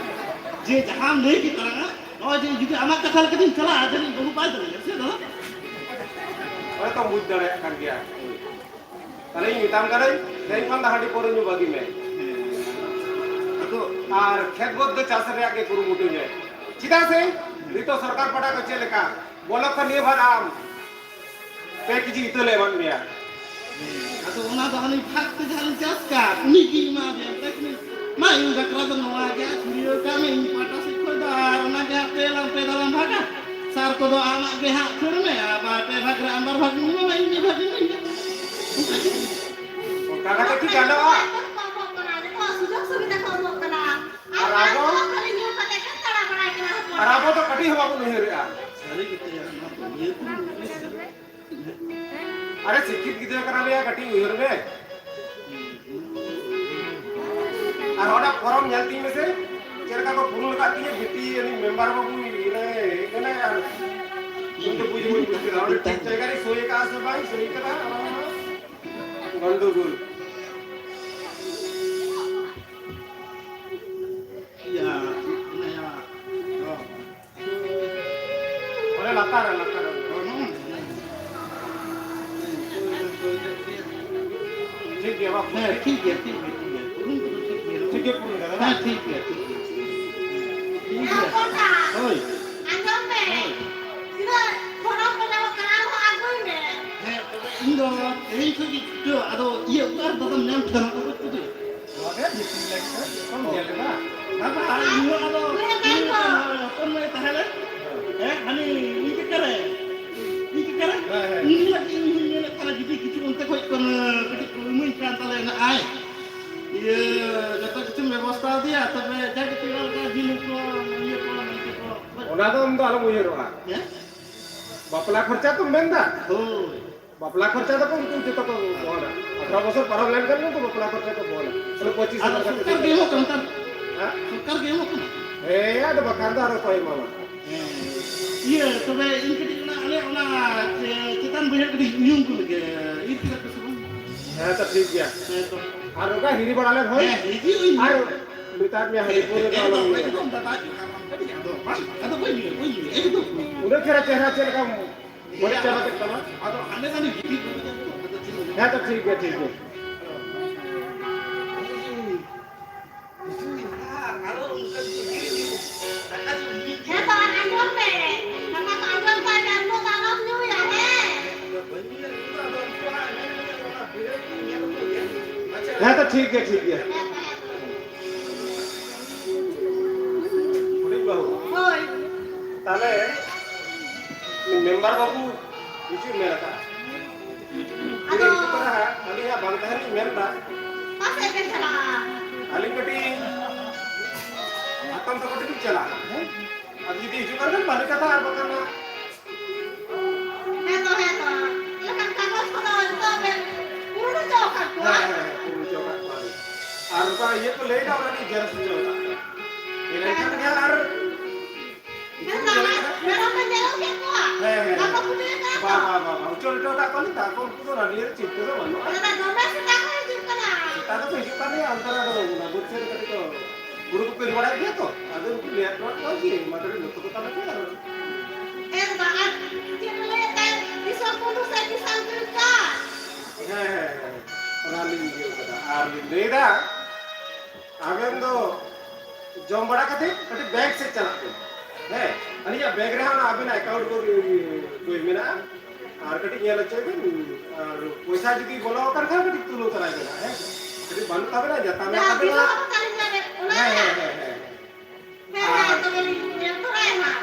ᱡᱮ ᱡᱟᱦᱟᱸᱢ ᱞᱟᱹᱭ ᱠᱮᱫ ᱛᱟᱞᱟᱝᱟ, ᱱᱚᱜᱼᱚᱭ ᱡᱮ ᱡᱩᱫᱤ ᱟᱢᱟᱜ ᱠᱟᱛᱷᱟ ᱞᱮᱠᱟᱛᱤᱧ ᱪᱟᱞᱟᱜᱼᱟ, ᱡᱟᱹᱱᱤᱡ ᱵᱟᱹᱦᱩ ᱵᱟᱭ ᱫᱟᱲᱮᱭᱟᱜᱼᱟ, ᱥᱮ ᱫᱟᱫᱟ? ᱚᱱᱟ ᱛᱚᱢ ᱵᱩᱡᱽ ᱫᱟᱲᱮᱭᱟᱜ ᱠᱟᱱ ᱜᱮᱭᱟ᱾ ᱛᱟᱦᱞᱮᱧ ᱢᱮᱛᱟᱢ ᱠᱟᱹᱱᱟᱹᱧ, ᱛᱮᱦᱮᱧ ᱠᱷᱚᱱ ᱫᱚ ᱦᱟᱺᱰᱤ ᱯᱟᱹᱣᱨᱟᱹ ᱧᱩ ᱵᱟᱹᱜᱤ ᱢᱮ᱾ ᱟᱫᱚ ᱟᱨ ᱠᱷᱮᱛ ᱵᱟᱹᱫᱽ ᱫᱚ ᱪᱟᱥ ᱨᱮᱭᱟᱜ ᱜᱮ ᱠᱩᱨᱩᱢᱩᱴᱩᱭ ᱢᱮ᱾ ᱪᱮᱫᱟᱜ ᱥᱮ ᱱᱤᱛᱚᱜ ᱥᱚᱨᱠᱟᱨ ᱯᱟᱦᱴᱟ ᱠᱷᱚᱱ ᱪᱮᱫ ᱞᱮᱠᱟ ᱵᱚᱞᱚᱠ ᱠᱷᱚᱱ ᱱᱤᱭᱟᱹ ᱵᱟᱨ ᱟᱢ ᱯᱮ ᱠᱮᱡᱤ ᱤᱛᱟᱹ ᱞᱮ ᱮᱢᱟᱫ ᱢᱮᱭᱟ᱾ ᱟᱫᱚ ᱚᱱᱟ ᱫᱚ ᱦᱟᱱᱮ ᱵᱷᱟᱜᱽ ᱛᱮ ᱡᱟᱦᱟᱸ ᱞᱤᱧ ᱪᱟᱥ ᱠᱟᱜ, ᱩᱱᱤ ᱜᱮ ᱮᱢᱟ ᱫᱮᱭᱟ᱾ ᱢᱮᱛᱟᱭ ᱠᱟᱹᱱᱟᱹᱧ, "ᱢᱟ, ᱤᱧ ᱵᱟᱠᱷᱨᱟ ᱫᱚ ᱱᱚᱣᱟ ᱜᱮ ᱦᱟᱸᱜ ᱪᱷᱩᱲᱭᱟᱹᱣ ᱠᱟᱜ ᱢᱮ, ᱤᱧ ᱯᱟᱦᱴᱟ ᱥᱮᱫ ᱠᱷᱚᱱ ᱫᱚ, ᱟᱨ ᱚᱱᱟ ᱜᱮ ᱦᱟᱸᱜ ᱯᱮ ᱞᱟᱝ, ᱯᱮ ᱫᱷᱟᱣ ᱞᱟᱝ ᱵᱷᱟᱜᱟ᱾ ᱥᱟᱨ ᱠᱚᱫᱚ ᱟᱢᱟᱜ ᱜᱮ ᱦᱟᱸᱜ ᱠᱷᱟᱹᱲ ᱢᱮ, ᱟᱨ ᱵᱟᱨ ᱯᱮ ᱵᱷᱟᱜᱽ ᱨᱮ ᱟᱢ ᱵᱟᱨ ᱵᱷᱟᱜᱽ ᱤᱧ ᱮᱢᱟᱢᱟ, ᱤᱧ ᱢᱤᱫ ᱵᱷᱟᱜᱽ ᱤᱧ ᱮᱢᱟ ᱢᱮᱭᱟ᱾" ᱚᱱᱠᱟ ᱠᱟᱛᱮ ᱠᱤ ᱜᱟᱱᱚᱜᱼᱟ? ᱠᱚ ᱮᱢᱚᱜ ᱠᱟᱱᱟ, ᱡᱚᱛᱚ ᱥᱩᱡᱳᱜᱽ ᱥᱩᱵᱤᱫᱷᱟ ᱠᱚ ᱮᱢᱚᱜ ᱠᱟᱱᱟ᱾ ᱟᱨ ᱟᱵᱚ? ᱟᱵᱚ ᱠᱷᱟᱹᱞᱤ ᱧᱩ ᱠᱟᱛᱮ ᱜᱮ ᱫᱟᱬᱟ ᱵᱟᱲᱟᱭ ᱠᱟᱱᱟ ᱦᱚᱯᱚᱱ᱾ ᱟᱨ ᱟᱵᱚ ᱫᱚ ᱠᱟᱹᱴᱤᱡ ᱦᱚᱸ ᱵᱟᱵᱚᱱ ᱩᱭᱦᱟᱹᱨᱮᱜᱼᱟ᱾ ᱥᱟᱹᱨᱤ ᱜᱮ ᱛᱮᱭᱟᱨ ᱱᱚᱣᱟ ᱫᱚ ᱩᱭᱦᱟᱹᱨ ᱠᱚ ᱢᱮᱱᱟᱜᱼᱟ᱾ ᱟᱨᱮ, ᱥᱤᱠᱠᱷᱤᱛ ᱜᱤᱫᱽᱨᱟᱹ ᱠᱟᱱᱟ ᱞᱮᱭᱟ, ᱠᱟᱹᱴᱤᱡ ᱩᱭᱦᱟᱹᱨ ᱢᱮ᱾ ᱟᱨ ᱚᱱᱟ ᱯᱷᱚᱨᱚᱢ ᱧᱮᱞ ᱛᱤᱧ ᱢᱮᱥᱮ, ᱪᱮᱫ ᱞᱮᱠᱟ ᱠᱚ ᱯᱩᱨᱩᱱ ᱟᱠᱟᱫ ᱛᱤᱧᱟᱹ, ᱵᱤᱴᱤ ᱩᱱᱤ ᱢᱮᱢᱵᱟᱨ ᱵᱟᱹᱵᱩ ᱦᱮᱡ ᱮᱱᱟᱭ, ᱦᱮᱡ ᱮᱱᱟᱭ, ᱟᱨ ᱤᱧ ᱫᱚ ᱵᱩᱡᱽ ᱵᱟᱹᱧ ᱵᱩᱡᱽ ᱠᱮᱫᱟ, ᱚᱸᱰᱮ ᱴᱷᱤᱠ ᱡᱟᱭᱜᱟ ᱨᱮ ᱥᱳᱭ ᱟᱠᱟᱫᱼᱟ ᱥᱮ ᱵᱟᱭ ᱥᱳᱭ ᱟᱠᱟᱫᱟ, ᱚᱱᱟ ᱢᱟ ᱜᱚᱱᱰᱚᱜᱳᱞ᱾ ᱤᱭᱟᱹ, ᱪᱮᱫ ᱠᱚ ᱢᱮᱱᱟ, ᱚ᱾ ᱦᱮᱸ, ᱴᱷᱤᱠ ᱜᱮᱭᱟ, ᱴᱷᱤᱠ ᱜᱮᱭᱟ, ᱴᱷᱤᱠ ᱜᱮᱭᱟ᱾ ᱯᱩᱨᱩᱱ ᱠᱚᱫᱚ ᱴᱷᱤᱠ ᱜᱮᱭᱟ᱾ ᱴᱷᱤᱠ ᱜᱮᱭᱟ, ᱯᱩᱨᱩᱱ ᱠᱟᱫᱟ, ᱦᱮᱸ, ᱵᱟᱝ? ᱴᱷᱤᱠ ᱜᱮᱭᱟ, ᱴᱷᱤᱠ ᱜᱮᱭᱟ, ᱴᱷᱤᱠ ᱜᱮᱭᱟ᱾ ᱦᱮᱸ, ᱦᱚᱯᱚᱱ ᱵᱟ᱾ ᱦᱳᱭ᱾ ᱟᱸᱡᱚᱢ ᱢᱮ᱾ ᱦᱳᱭ᱾ ᱛᱤᱱᱟᱹᱜ ᱯᱷᱚᱨᱚᱢ ᱠᱚ ᱧᱟᱢᱚᱜ ᱠᱟᱱᱟ, ᱟᱨᱦᱚᱸ ᱟᱹᱜᱩᱭ ᱢᱮ᱾ ᱦᱮᱸ, ᱛᱚᱵᱮ ᱤᱧ ᱫᱚ ᱛᱮᱦᱮᱧ ᱠᱷᱚᱱ ᱜᱮ ᱪᱷᱩᱴᱟᱹᱣ᱾ ᱟᱫᱚ ᱤᱭᱟᱹ, ᱚᱠᱟ ᱨᱮ ᱫᱟᱫᱟᱢ ᱧᱟᱢ ᱠᱮᱫᱟ ᱱᱚᱣᱟ ᱠᱚ ᱠᱚᱫᱚ? ᱱᱚᱣᱟ ᱜᱮ ᱵᱷᱤᱛᱨᱤ ᱞᱟᱹᱜᱤᱫ ᱫᱚ ᱪᱮᱫ ᱠᱚᱢ ᱧᱮᱞ ᱮᱫᱟ? ᱵᱟᱵᱟ, ᱤᱧ ᱦᱚᱸ ᱟᱫᱚ ᱦᱮᱸ, ᱦᱮᱸ᱾ ᱦᱚᱯᱚᱱ ᱢᱟᱹᱭ ᱛᱟᱦᱮᱸ ᱞᱮᱱ᱾ ᱦᱮᱸ, ᱦᱟᱹᱱᱤ ᱤᱧ ᱠᱟᱠᱟ ᱨᱮ᱾ ᱤᱧ ᱠᱟᱠᱟ ᱨᱮ? ᱦᱮᱸ, ᱦᱮᱸ᱾ ᱩᱱᱤ ᱞᱟᱹᱜᱤᱫ ᱤᱧ ᱦᱚᱸᱧ ᱢᱮᱱᱮᱫ ᱠᱟᱱᱟ, ᱡᱩᱫᱤ ᱠᱤᱪᱷᱩ ᱚᱱᱛᱮ ᱠᱷᱚᱡ ᱠᱚ, ᱠᱟᱹᱴᱤᱡ ᱠᱚ ᱤᱢᱟᱹᱧ ᱠᱷᱟᱱ, ᱛᱟᱦᱞᱮ ᱱᱟᱜᱼᱟᱭ᱾ ᱤᱭᱟᱹ, ᱡᱚᱛᱚ ᱠᱤᱪᱷᱩᱢ ᱵᱮᱵᱚᱥᱛᱷᱟ ᱟᱫᱮᱭᱟ, ᱛᱚᱵᱮ ᱡᱟ ᱠᱤᱪᱷᱩ ᱚᱱᱠᱟ ᱡᱤᱞ ᱠᱚ, ᱤᱭᱟᱹ ᱠᱚ, ᱢᱟᱹᱱᱠᱤ ᱠᱚ᱾ ᱚᱱᱟ ᱫᱚ ᱟᱢ ᱫᱚ ᱟᱞᱚᱢ ᱩᱭᱦᱟᱹᱨᱚᱜᱼᱟ᱾ ᱦᱮᱸ? ᱵᱟᱯᱞᱟ ᱠᱷᱚᱨᱪᱟ ᱛᱚᱢ ᱢᱮᱱᱫᱟ? ᱦᱳᱭ᱾ ᱵᱟᱯᱞᱟ ᱠᱷᱚᱨᱪᱟ ᱫᱚᱠᱚ ᱩᱱᱠᱩ ᱡᱚᱛᱚ ᱠᱚ ᱵᱚᱦᱚᱱᱟ᱾ ᱟᱴᱷᱨᱚ ᱵᱚᱪᱷᱚᱨ ᱯᱟᱨᱚᱢ ᱞᱮᱱᱠᱷᱟᱱ ᱜᱮ ᱩᱱᱠᱩ ᱵᱟᱯᱞᱟ ᱠᱷᱚᱨᱪᱟ ᱠᱚ ᱵᱚᱦᱚᱱᱟ᱾ ᱛᱟᱦᱞᱮ ᱯᱚᱸᱪᱤᱥ ᱟᱫᱚ ᱦᱟᱡᱟᱨ ᱠᱟᱛᱮ ᱥᱚᱨᱠᱟᱨ ᱜᱮ ᱮᱢᱚᱜ ᱠᱟᱱᱟ, ᱱᱮᱛᱟᱨ ᱦᱮᱸ? ᱥᱚᱨᱠᱟᱨ ᱜᱮ ᱮᱢᱚᱜ ᱠᱟᱱᱟ᱾ ᱦᱮᱸ, ᱟᱫᱚ ᱵᱟᱠᱷᱟᱱ ᱫᱚ ᱟᱨ ᱚᱠᱚᱭ ᱮᱢᱟᱢᱟ? ᱦᱮᱸ᱾ ᱤᱭᱟᱹ, ᱛᱚᱵᱮ ᱤᱧ ᱠᱟᱹᱴᱤᱡ ᱚᱱᱟ, ᱟᱞᱮ ᱚᱱᱟ ᱪᱮ-, ᱪᱮᱛᱟᱱ ᱵᱟᱹᱭᱦᱟᱹᱲ ᱠᱟᱹᱴᱤᱡ ᱩᱭᱩᱝ ᱠᱚ ᱞᱟᱹᱜᱤᱫ, ᱤᱨ ᱠᱮᱫᱟ ᱯᱮ ᱥᱮ ᱵᱟᱝ? ᱦᱮᱸ, ᱛᱚ ᱴᱷᱤᱠ ᱜᱮᱭᱟ᱾ ᱦᱮᱸ, ᱛᱚ᱾ ᱟᱨ ᱚᱱᱠᱟ ᱦᱤᱨᱤ ᱵᱟᱲᱟ ᱞᱮᱱ ᱦᱳᱭ᱾ ᱦᱮᱸ, ᱦᱤᱡᱩᱜ ᱟᱹᱧ᱾ ᱟᱨ ᱢᱮᱛᱟᱜ ᱢᱮᱭᱟ, ᱦᱟᱺᱰᱤ ᱯᱟᱹᱣᱨᱟᱹ ᱫᱚ ᱟᱞᱚᱢ ᱮᱠᱫᱚᱢ, ᱧᱩᱭᱟ᱾ ᱮᱠᱫᱚᱢ, ᱫᱟᱫᱟ, ᱦᱤᱡᱩᱜ ᱠᱟᱱ ᱠᱟᱹᱴᱤᱡ ᱟᱫᱚ ᱵᱟᱝ, ᱟᱫᱚ ᱵᱟᱹᱧ ᱧᱩᱭᱟ, ᱵᱟᱹᱧ ᱧᱩᱭᱟ, ᱮᱠᱫᱚᱢ᱾ ᱩᱱᱟᱹᱜ ᱪᱮᱦᱨᱟ, ᱪᱮᱦᱨᱟ ᱪᱮᱫ ᱞᱮᱠᱟᱢ ᱵᱟᱹᱲᱤᱡ ᱪᱟᱵᱟ ᱠᱮᱫ ᱛᱟᱢᱟ? ᱟᱫᱚ ᱦᱟᱸᱰᱮ ᱱᱟᱰᱮ ᱜᱤᱛᱤᱡ ᱵᱟᱲᱟ ᱠᱟᱛᱮ ᱟᱫᱚ ᱪᱮᱫ ᱦᱚᱸ ᱦᱮᱸ, ᱛᱚ ᱴᱷᱤᱠ ᱜᱮᱭᱟ, ᱴᱷᱤᱠ ᱜᱮᱭᱟ᱾ ᱦᱮᱸ ᱛᱚ, ᱟᱨ ᱟᱸᱡᱚᱢ ᱢᱮ᱾ ᱠᱟᱛᱷᱟ ᱠᱚ ᱟᱸᱡᱚᱢ ᱠᱟᱜ ᱢᱮ, ᱟᱨ ᱩᱱᱟᱹᱜ ᱫᱚ ᱟᱞᱚᱢ ᱧᱩᱭᱟ, ᱦᱮᱸ? ᱦᱮᱸ ᱛᱚ, ᱴᱷᱤᱠ ᱜᱮᱭᱟ, ᱴᱷᱤᱠ ᱜᱮᱭᱟ᱾ ᱦᱮᱸ ᱛᱚ, ᱦᱮᱸ ᱛᱚ᱾ ᱦᱩᱰᱤᱧ ᱵᱟᱹᱦᱩ᱾ ᱦᱳᱭ᱾ ᱛᱟᱦᱞᱮ, ᱩᱱᱤ ᱢᱮᱢᱵᱟᱨ ᱵᱟᱹᱵᱩ ᱦᱤᱡᱩᱜ ᱢᱮᱱ ᱟᱠᱟᱫᱼᱟ᱾ ᱟᱫᱚ ᱦᱤᱡᱩᱜ ᱠᱟᱱᱟ ᱦᱟᱸᱜ, ᱟᱹᱞᱤᱧ ᱦᱟᱸᱜ ᱵᱟᱝ ᱛᱟᱦᱮᱱ ᱞᱤᱧ ᱢᱮᱱ ᱮᱫᱟ᱾ ᱚᱠᱟ ᱥᱮᱫ ᱵᱮᱱ ᱪᱟᱞᱟᱜᱼᱟ? ᱟᱹᱞᱤᱧ ᱠᱟᱹᱴᱤᱡ ᱦᱟᱛᱚᱢ ᱛᱟᱠᱚ ᱴᱷᱮᱱ ᱞᱤᱧ ᱪᱟᱞᱟᱜᱼᱟ᱾ ᱦᱮᱸ? ᱟᱨ ᱡᱩᱫᱤ ᱦᱤᱡᱩᱜ ᱠᱷᱟᱱ ᱵᱮᱱ ᱵᱷᱟᱞᱮ ᱠᱟᱛᱷᱟ, ᱟᱨ ᱵᱟᱠᱷᱟᱱ ᱦᱟᱸᱜ ᱦᱮᱸ ᱛᱚ, ᱦᱮᱸ ᱛᱚ᱾ ᱮᱱᱠᱷᱟᱱ ᱠᱟᱜᱚᱡᱽ ᱠᱚᱫᱚ ᱡᱚᱛᱚ ᱵᱮᱱ ᱯᱩᱨᱩᱱ ᱦᱚᱪᱚ ᱟᱠᱟᱫ ᱠᱚᱣᱟ? ᱦᱮᱸ, ᱦᱮᱸ, ᱦᱮᱸ, ᱯᱩᱨᱩᱱ ᱦᱚᱪᱚ ᱟᱠᱟᱫ ᱠᱚᱣᱟ ᱞᱤᱧ᱾ ᱟᱨ ᱚᱱᱠᱟ ᱤᱭᱟᱹ ᱠᱚ ᱞᱟᱹᱭ ᱮᱫᱟ, ᱚᱱᱟ ᱞᱤᱧ ᱡᱮᱨᱚᱠᱥ ᱦᱚᱪᱚ ᱟᱠᱟᱫ ᱠᱚᱣᱟ᱾ ᱤᱱᱟᱹ ᱠᱷᱟᱱ ᱜᱮ ᱟᱨ ᱦᱮᱸ, ᱢᱮᱨᱚᱢ ᱵᱮᱱ ᱧᱮᱞ ᱠᱮᱫ ᱠᱚᱣᱟ? ᱦᱮᱸ, ᱦᱮᱸ᱾ ᱵᱟᱠᱚ ᱠᱩᱴᱟᱹ ᱟᱠᱟᱫ ᱵᱟ, ᱠᱚᱣᱟ? ᱵᱟ, ᱵᱟ, ᱵᱟ, ᱩᱪᱟᱹᱲ ᱦᱚᱴᱚ ᱟᱠᱟᱫ ᱠᱚᱣᱟ ᱞᱤᱧ, ᱛᱟᱨᱯᱚᱨ ᱩᱱᱠᱩ ᱫᱚ ᱚᱱᱟ ᱱᱤᱭᱟᱹ ᱪᱤᱱᱛᱟᱹ ᱫᱚ ᱵᱟᱹᱱᱩᱜᱼᱟ᱾ ᱚᱱᱟ ᱫᱚᱢᱮ ᱥᱮᱛᱟ ᱠᱚ ᱦᱤᱡᱩᱜ ᱠᱟᱱᱟ᱾ ᱥᱮᱛᱟ ᱫᱚᱠᱚ ᱦᱤᱡᱩᱜ ᱠᱟᱱ ᱜᱮᱭᱟ, ᱚᱱᱛᱮ ᱨᱮ ᱟᱫᱚ ᱚᱱᱟ ᱵᱟᱹᱫᱽ ᱥᱮᱫ ᱨᱮ ᱠᱟᱹᱴᱤᱡ ᱠᱚ ᱦᱩᱲᱩ ᱠᱚᱠᱚ ᱤᱨ ᱵᱟᱲᱟᱭᱮᱫ ᱜᱮᱭᱟ ᱛᱚ, ᱟᱫᱚ ᱩᱱᱠᱩ ᱞᱟᱹᱭ ᱦᱚᱴᱚ ᱟᱠᱚ ᱦᱩᱭᱩᱜᱼᱟ, ᱢᱟ ᱛᱚᱵᱮ ᱱᱩᱠᱩ ᱠᱚ ᱛᱟᱞᱮ ᱯᱮ ᱟᱨ ᱮᱱ ᱫᱚ ᱟᱨ ᱪᱮᱫ ᱠᱚ ᱞᱟᱹᱭᱮᱫ ᱛᱟᱦᱮᱸᱫ, ᱫᱤᱥᱚᱢ ᱵᱚᱱᱫᱷᱩ ᱥᱮ ᱠᱤᱥᱟᱱ ᱠᱨᱮᱰᱤᱴ ᱠᱟᱨᱰ? ᱦᱮᱸ, ᱦᱮᱸ, ᱦᱮᱸ, ᱚᱱᱟ ᱞᱤᱧ ᱞᱟᱹᱭᱫᱟ, ᱟᱵᱮᱱ ᱫᱚ ᱡᱚᱢ ᱵᱟᱲᱟ ᱠᱟᱛᱮ ᱠᱟᱹᱴᱤᱡ ᱵᱮᱝᱠ ᱥᱮᱫ ᱪᱟᱞᱟᱜ ᱵᱮᱱ᱾ ᱦᱮᱸ, ᱟᱹᱞᱤᱧᱟᱜ ᱵᱮᱝᱠ ᱨᱮᱦᱚᱸ ᱚᱱᱟ ᱟᱵᱮᱱᱟᱜ ᱮᱠᱟᱣᱩᱱᱴ ᱵᱳᱭ ᱢᱮᱱᱟᱜᱼᱟ, ᱟᱨ ᱠᱟᱹᱴᱤᱡ ᱧᱮᱞ ᱦᱚᱪᱚᱭ ᱵᱮᱱ᱾ ᱟᱨ ᱯᱚᱭᱥᱟ ᱡᱩᱫᱤ ᱵᱚᱞᱚ ᱟᱠᱟᱱ ᱠᱷᱟᱱ ᱠᱟᱹᱴᱤᱡ ᱛᱩᱞᱟᱹᱣ ᱛᱟᱨᱟᱭ ᱵᱮᱱ, ᱦᱮᱸ ᱥᱮ? ᱠᱟᱹᱴᱤᱡ ᱵᱟᱹᱱᱩᱜ ᱛᱟᱵᱮᱱᱟ, ᱡᱟᱛᱟ ᱢᱮᱱᱟᱜ ᱡᱟᱦᱟᱸ ᱛᱟᱵᱮᱱᱟ᱾ ᱛᱤᱥ ᱦᱚᱸ ᱵᱟᱠᱚ ᱠᱟᱹᱞᱤᱧᱟ ᱵᱮᱱ, ᱚᱱᱟ ᱦᱮᱸ, ᱦᱮᱸ, ᱦᱮᱸ, ᱦᱮᱸ, ᱦᱮᱸ᱾ ᱦᱮᱸ, ᱦᱮᱸ, ᱛᱚᱵᱮ ᱞᱤᱧ ᱧᱮᱞ ᱛᱚᱨᱟᱭᱟ ᱦᱟᱸᱜ᱾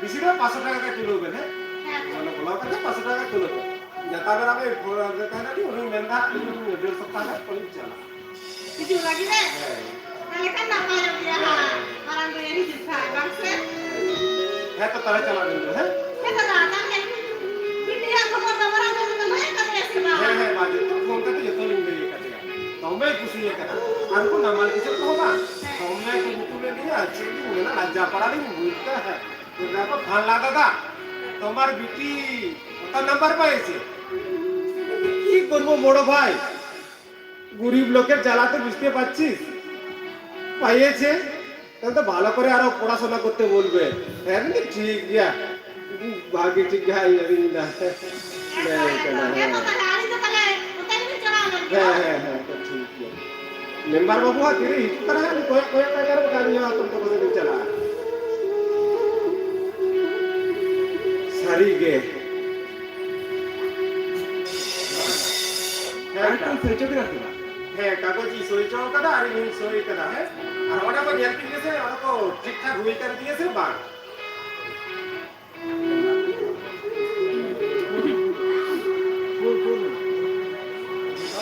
ᱵᱮᱥᱤ ᱫᱚ ᱯᱟᱸᱪᱥᱚ ᱴᱟᱠᱟ ᱜᱮ ᱛᱩᱞᱟᱹᱣ ᱵᱮᱱ, ᱦᱮᱸ? ᱦᱮᱸ᱾ ᱢᱟᱱᱮ ᱵᱚᱞᱚ ᱠᱟᱛᱮ ᱯᱟᱸᱪᱥᱚ ᱴᱟᱠᱟ ᱜᱮ ᱛᱩᱞᱟᱹᱣ ᱵᱮᱱ᱾ ᱡᱟᱛᱟ ᱵᱮᱱ ᱟᱵᱮᱱ ᱯᱷᱳᱱ ᱨᱮ ᱛᱟᱦᱮᱱᱟ, ᱩᱱᱤ ᱢᱮᱱᱫᱟ, ᱩᱱᱤ ᱰᱮᱲ ᱥᱚᱯᱛᱟᱦᱚ ᱜᱟᱱ ᱯᱚᱨᱮᱧ ᱪᱟᱞᱟᱜᱼᱟ᱾ ᱦᱤᱡᱩᱜ ᱞᱟᱹᱜᱤᱫ ᱮ? ᱦᱮᱸ᱾ ᱛᱟᱦᱞᱮ ᱠᱷᱟᱱ ᱱᱟᱯᱟᱭᱚᱜ ᱜᱮᱭᱟ ᱦᱟᱸᱜ᱾ ᱦᱮᱸ᱾ ᱢᱟᱨᱟᱝ ᱫᱚᱭᱟ ᱦᱤᱡᱩᱜ ᱠᱷᱟᱡ, ᱵᱟᱝ ᱥᱮ? ᱦᱮᱸ ᱛᱚ, ᱛᱟᱦᱞᱮ ᱪᱟᱞᱟᱜ ᱵᱮᱱ ᱫᱚ, ᱦᱮᱸ? ᱦᱮᱸ ᱫᱟᱫᱟ, ᱛᱟᱦᱞᱮ ᱵᱤᱴᱤᱭᱟᱜ ᱠᱷᱚᱵᱚᱨ ᱫᱚ ᱢᱟᱨᱟᱝ ᱫᱚ ᱫᱚᱦᱚᱭ ᱠᱟᱫᱮᱭᱟ ᱥᱮ ᱵᱟᱝ? ᱦᱮᱸ, ᱦᱮᱸ, ᱢᱟ, ᱡᱚᱛᱚ ᱯᱷᱳᱱ ᱠᱟᱛᱮ ᱡᱚᱛᱚ ᱞᱤᱧ ᱞᱟᱹᱭ ᱟᱠᱟᱫᱮᱭᱟ᱾ ᱫᱚᱢᱮ ᱠᱩᱥᱤ ᱟᱠᱟᱱᱟ᱾ ᱟᱨ ᱩᱱᱠᱩ ᱱᱟᱢᱟᱞ ᱠᱤᱥᱟᱹᱬ ᱠᱚᱦᱚᱸ ᱵᱟᱝ, ᱦᱮᱸ᱾ ᱫᱚᱢᱮ ᱠᱚ ᱧᱩᱛᱩᱢ ᱞᱮᱫ ᱞᱤᱧᱟ, ᱪᱮᱫ ᱞᱤᱧ ᱢᱮᱱᱟ, ᱞᱟᱡᱟ ᱯᱟᱲᱟ ᱞᱤᱧ ᱵᱩᱡᱽ ᱮᱫᱟ᱾ ᱦᱮᱸ᱾ ᱵᱟᱯᱞᱟ ᱫᱟᱫᱟ, তোমার বিটি, ওটার নাম্বার পাইছে? কি করবো বড় ভাই, গরিব লোকের জ্বালা তো বুঝতে পারছিস। পাইয়েছে, তাহলে তো ভালো করে আরো পড়াশোনা করতে বলবে। হ্যাঁ, ঠিক গিয়া, ভাগি ঠিক গিয়া, ᱤᱧ ᱫᱚ᱾ ᱦᱮᱸ, ᱦᱮᱸ, ᱦᱮᱸ, ᱛᱚ ᱛᱟᱦᱞᱮ ᱟᱹᱞᱤᱧ ᱫᱚ ᱛᱟᱦᱞᱮ ᱚᱱᱛᱮ ᱜᱮᱞᱤᱧ ᱪᱟᱞᱟᱣ ᱞᱮᱱ ᱜᱮ᱾ ᱦᱮᱸ, ᱦᱮᱸ, ᱦᱮᱸ, ᱛᱚ ᱴᱷᱤᱠ ᱜᱮᱭᱟ᱾ ᱢᱮᱢᱵᱟᱨ ᱵᱟᱹᱵᱩ ᱦᱟᱸᱜ ᱛᱤᱨᱮ ᱦᱤᱡᱩᱜ ᱠᱟᱱᱟ ᱦᱟᱸᱜ, ᱠᱚᱭᱚᱜ ᱠᱚᱭᱚᱜ ᱠᱟᱭ ᱠᱟᱱᱟ, ᱵᱟᱠᱷᱟᱱ ᱤᱧ ᱦᱚᱸ ᱦᱟᱛᱚᱢ ᱛᱟᱠᱚ ᱥᱮᱫ ᱤᱧ ᱪᱟᱞᱟᱜᱼᱟ᱾ ᱥᱟᱹᱨᱤ ᱜᱮ᱾ ᱦᱮᱸ, ᱟᱨ ᱠᱚ ᱥᱚᱦᱤ ᱦᱚᱪᱚ ᱠᱮᱫᱟ ᱥᱮ ᱵᱟᱝ? ᱦᱮᱸ, ᱠᱟᱜᱚᱡᱽ ᱤᱧ ᱥᱚᱦᱤ ᱦᱚᱪᱚ ᱠᱟᱫᱟ ᱟᱨ ᱤᱧ ᱦᱚᱸᱧ ᱥᱚᱦᱤ ᱠᱟᱫᱟ, ᱦᱮᱸ? ᱟᱨ ᱚᱸᱰᱮ ᱠᱚ ᱧᱮᱞ ᱛᱤᱧ ᱜᱮᱥᱮ, ᱚᱸᱰᱮ ᱠᱚ ᱴᱷᱤᱠ ᱴᱷᱟᱠ ᱦᱩᱭ ᱠᱟᱱ ᱛᱤᱧᱟ ᱥᱮ ᱵᱟᱝ?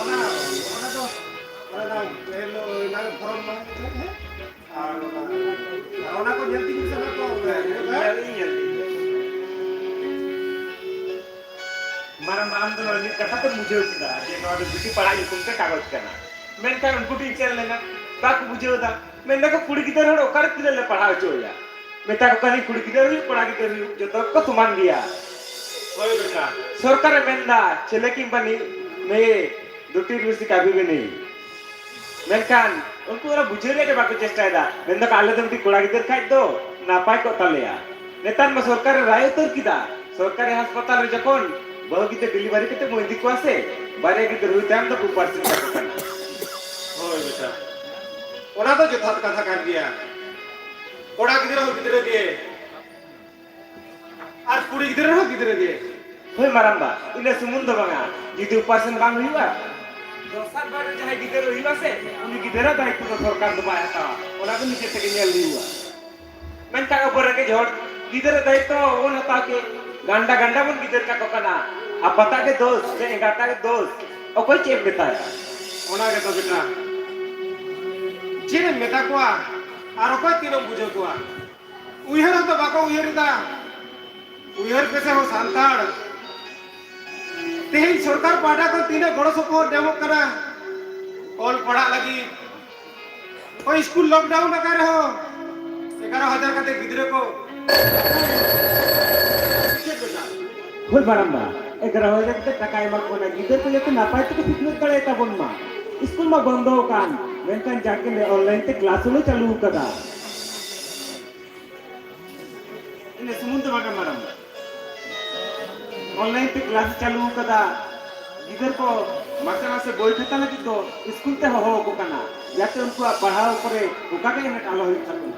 ᱚᱱᱟ, ᱚᱱᱟ ᱫᱚ, ᱚᱱᱟ ᱫᱚ, ᱮᱱ ᱦᱤᱞᱳᱜ ᱮᱱᱟᱝ ᱯᱷᱚᱨᱚᱢ ᱵᱟᱝ ᱦᱮᱡ ᱞᱮᱱ ᱛᱟᱦᱮᱸᱫ? ᱟᱨ ᱚᱱᱟ, ᱟᱨ ᱚᱱᱟ ᱠᱚ ᱧᱮᱞ ᱛᱤᱧ ᱥᱮ ᱵᱟᱝ ᱠᱚ? ᱧᱮᱞ ᱤᱧ, ᱧᱮᱞ ᱤᱧ᱾ ᱢᱟᱨᱟᱝᱵᱟ, ᱟᱢ ᱫᱚ ᱱᱚᱣᱟ ᱢᱤᱫ ᱠᱟᱛᱷᱟ ᱛᱮᱢ ᱵᱩᱡᱷᱟᱹᱣ ᱠᱮᱫᱟ ᱡᱮ ᱱᱚᱣᱟ ᱫᱚ ᱵᱤᱴᱤ ᱯᱟᱲᱦᱟᱜ ᱧᱩᱛᱩᱢ ᱛᱮ ᱠᱟᱜᱚᱡᱽ ᱠᱟᱱᱟ᱾ ᱢᱮᱱᱠᱷᱟᱱ ᱩᱱᱠᱩ ᱴᱷᱮᱱ ᱪᱮᱫ ᱞᱮᱱᱟ? ᱵᱟᱠᱚ ᱵᱩᱡᱷᱟᱹᱣ ᱮᱫᱟ᱾ ᱢᱮᱱ ᱫᱟᱠᱚ, "ᱠᱩᱲᱤ ᱜᱤᱫᱟᱹᱨ ᱦᱚᱲ ᱚᱠᱟᱨᱮ ᱛᱤᱱᱟᱹᱜ ᱞᱮ ᱯᱟᱲᱦᱟᱣ ᱦᱚᱪᱚᱭᱟ?" ᱢᱮᱛᱟ ᱠᱚ ᱠᱟᱹᱱᱟᱹᱧ, "ᱠᱩᱲᱤ ᱜᱤᱫᱟᱹᱨ ᱦᱩᱭᱩᱜ, ᱠᱚᱲᱟ ᱜᱤᱫᱟᱹᱨ ᱦᱩᱭᱩᱜ, ᱡᱚᱛᱚ ᱜᱮᱠᱚ ᱥᱚᱢᱟᱱ ᱜᱮᱭᱟ᱾" ᱦᱳᱭ ᱵᱮᱴᱟ᱾ ᱥᱚᱨᱠᱟᱨᱮ ᱢᱮᱱᱫᱟ, "ᱪᱮᱞᱮ ᱠᱤ ᱵᱟᱹᱱᱤ, ᱢᱮ ᱫᱩᱴᱤ ᱨᱩᱥᱤ ᱠᱟᱹᱵᱷᱤ ᱵᱤ ᱱᱟᱦᱤᱸ᱾" ᱢᱮᱱᱠᱷᱟᱱ ᱩᱱᱠᱩ ᱚᱱᱟ ᱵᱩᱡᱷᱟᱹᱣ ᱨᱮᱭᱟᱜ ᱜᱮ ᱵᱟᱠᱚ ᱪᱮᱥᱴᱟᱭᱮᱫᱟ᱾ ᱢᱮᱱ ᱫᱟᱠᱚ, "ᱟᱞᱮ ᱫᱚ ᱢᱤᱫᱴᱤᱡ ᱠᱚᱲᱟ ᱜᱤᱫᱟᱹᱨ ᱠᱷᱟᱡ ᱫᱚ ᱱᱟᱯᱟᱭ ᱠᱚᱜ ᱛᱟᱞᱮᱭᱟ᱾" ᱱᱮᱛᱟᱨ ᱢᱟ ᱥᱚᱨᱠᱟᱨᱮ ᱨᱟᱭ ᱩᱛᱟᱹᱨ ᱠᱮᱫᱟ᱾ ᱥᱚᱨᱠᱟᱨᱤ ᱦᱟᱥᱯᱟᱛᱟᱞ ᱨᱮ ᱡᱚᱠᱷᱚᱱ ᱵᱟᱹᱦᱩ ᱜᱤᱫᱟᱹᱨ ᱰᱮᱞᱤᱵᱷᱟᱨᱤ ᱠᱟᱛᱮ ᱵᱚᱱ ᱤᱫᱤ ᱠᱚᱣᱟ ᱥᱮ, ᱵᱟᱨᱭᱟ ᱜᱤᱫᱟᱹᱨ ᱦᱩᱭ ᱛᱟᱭᱚᱢ ᱫᱚ ᱚᱯᱟᱨᱮᱥᱚᱱ ᱠᱟᱠᱚ ᱠᱟᱱᱟ᱾ ᱚᱱᱟ ᱫᱚ ᱡᱚᱛᱷᱟᱛ ᱠᱟᱛᱷᱟ ᱠᱟᱱ ᱜᱮᱭᱟ᱾ ᱠᱚᱲᱟ ᱜᱤᱫᱽᱨᱟᱹ ᱦᱚᱸ ᱜᱤᱫᱽᱨᱟᱹ ᱜᱮ, ᱟᱨ ᱠᱩᱲᱤ ᱜᱤᱫᱽᱨᱟᱹ ᱦᱚᱸ ᱜᱤᱫᱽᱨᱟᱹ ᱜᱮ᱾ ᱦᱳᱭ ᱢᱟᱨᱟᱝᱵᱟ, ᱤᱱᱟᱹ ᱥᱩᱢᱩᱝ ᱫᱚ ᱵᱟᱝᱟ, ᱡᱩᱫᱤ operation ᱵᱟᱝ ᱦᱩᱭᱩᱜᱼᱟ, ᱫᱚᱥᱟᱨ ᱵᱟᱨ ᱨᱮ ᱡᱟᱦᱟᱸᱭ ᱜᱤᱫᱟᱹᱨ ᱦᱩᱭᱩᱜᱼᱟ ᱥᱮ, ᱩᱱᱤ ᱜᱤᱫᱟᱹᱨᱟᱜ ᱫᱟᱭᱤᱛᱛᱚ ᱫᱚ ᱥᱚᱨᱠᱟᱨ ᱫᱚ ᱵᱟᱭ ᱦᱟᱛᱟᱣᱟ, ᱚᱱᱟ ᱫᱚ ᱱᱤᱡᱮ ᱛᱮᱜᱮ ᱧᱮᱞ ᱦᱩᱭᱩᱜᱼᱟ᱾ ᱢᱮᱱᱠᱷᱟᱱ ᱟᱵᱚ ᱨᱮᱸᱜᱮᱡ ᱦᱚᱲ ᱜᱤᱫᱟᱹᱨᱟᱜ ᱫᱟᱭᱤᱛᱛᱚ ᱵᱚᱱ ᱦᱟᱛᱟᱣ ᱠᱮᱫ, ᱜᱟᱱᱰᱟ ᱜᱟᱱᱰᱟ ᱵᱚᱱ ᱜᱤᱫᱟᱹᱨ ᱠᱟᱠᱚ ᱠᱟᱱᱟ, ᱟᱯᱟᱛᱟᱜ ᱜᱮ ᱫᱳᱥ ᱥᱮ ᱮᱸᱜᱟᱛᱟᱜ ᱜᱮ ᱫᱳᱥ, ᱚᱠᱚᱭ ᱪᱮᱫ ᱮᱢ ᱢᱮᱛᱟᱭᱟ? ᱚᱱᱟ ᱜᱮᱛᱚ ᱵᱮᱴᱟ, ᱪᱮᱫ ᱮᱢ ᱢᱮᱛᱟ ᱠᱚᱣᱟ ᱟᱨ ᱚᱠᱚᱭ ᱛᱤᱱᱟᱹᱜ ᱮᱢ ᱵᱩᱡᱷᱟᱹᱣ ᱠᱚᱣᱟ? ᱩᱭᱦᱟᱹᱨ ᱦᱚᱸᱛᱚ ᱵᱟᱠᱚ ᱩᱭᱦᱟᱹᱨ ᱮᱫᱟ᱾ ᱩᱭᱦᱟᱹᱨ ᱯᱮᱥᱮ ᱦᱚᱸ ᱥᱟᱱᱛᱟᱲ, ᱛᱮᱦᱮᱧ ᱥᱚᱨᱠᱟᱨ ᱯᱟᱦᱴᱟ ᱠᱷᱚᱱ ᱛᱤᱱᱟᱹᱜ ᱜᱚᱲᱚ ᱥᱚᱯᱚᱦᱚᱫ ᱧᱟᱢᱚᱜ ᱠᱟᱱᱟ ᱚᱞ ᱯᱟᱲᱦᱟᱜ ᱞᱟᱹᱜᱤᱫ? ᱦᱳᱭ, ᱥᱠᱩᱞ ᱞᱚᱠᱰᱟᱣᱩᱱ ᱟᱠᱟᱱ ᱨᱮᱦᱚᱸ ᱮᱜᱟᱨᱚ ᱦᱟᱡᱟᱨ ᱠᱟᱛᱮ ᱜᱤᱫᱽᱨᱟᱹ ᱠᱚ ᱪᱮᱫ ᱵᱮᱴᱟ? ᱦᱳᱭ ᱢᱟᱨᱟᱝᱵᱟ, ᱮᱜᱟᱨᱚ ᱦᱟᱡᱟᱨ ᱠᱟᱛᱮ ᱴᱟᱠᱟ ᱮᱢᱟ ᱠᱚ ᱠᱟᱱᱟ, ᱜᱤᱫᱽᱨᱟᱹ ᱠᱚ ᱡᱟᱛᱮ ᱱᱟᱯᱟᱭ ᱛᱮᱠᱚ ᱥᱤᱠᱷᱱᱟᱹᱛ ᱫᱟᱲᱮᱭᱟᱜ ᱛᱟᱵᱚᱱ ᱢᱟ᱾ ᱥᱠᱩᱞ ᱢᱟ ᱵᱚᱱᱫᱚ ᱟᱠᱟᱱ, ᱢᱮᱱᱠᱷᱟᱱ ᱡᱟᱠᱮ ᱞᱮ online ᱛᱮ ᱠᱞᱟᱥ ᱦᱚᱸᱞᱮ ᱪᱟᱹᱞᱩ ᱟᱠᱟᱫᱟ᱾ ᱤᱱᱟᱹ ᱥᱩᱢᱩᱝ ᱫᱚ ᱵᱟᱝᱟ ᱢᱟᱨᱟᱝᱵᱟ, online ᱛᱮ ᱠᱞᱟᱥ ᱪᱟᱹᱞᱩ ᱟᱠᱟᱫᱟ᱾ ᱜᱤᱫᱟᱹᱨ ᱠᱚ ᱢᱟᱥᱮ ᱢᱟᱥᱮ ᱵᱳᱭ ᱠᱷᱟᱛᱟ ᱞᱟᱹᱜᱤᱫ ᱫᱚ ᱥᱠᱩᱞ ᱛᱮ ᱦᱚᱦᱚ ᱟᱠᱚ ᱠᱟᱱᱟ, ᱡᱟᱛᱮ ᱩᱱᱠᱩᱣᱟᱜ ᱯᱟᱲᱦᱟᱣ ᱠᱚᱨᱮ ᱚᱠᱟ ᱜᱮ ᱮᱱᱮᱴ ᱟᱞᱚ ᱦᱩᱭᱩᱜ ᱛᱟᱠᱚ ᱢᱟ᱾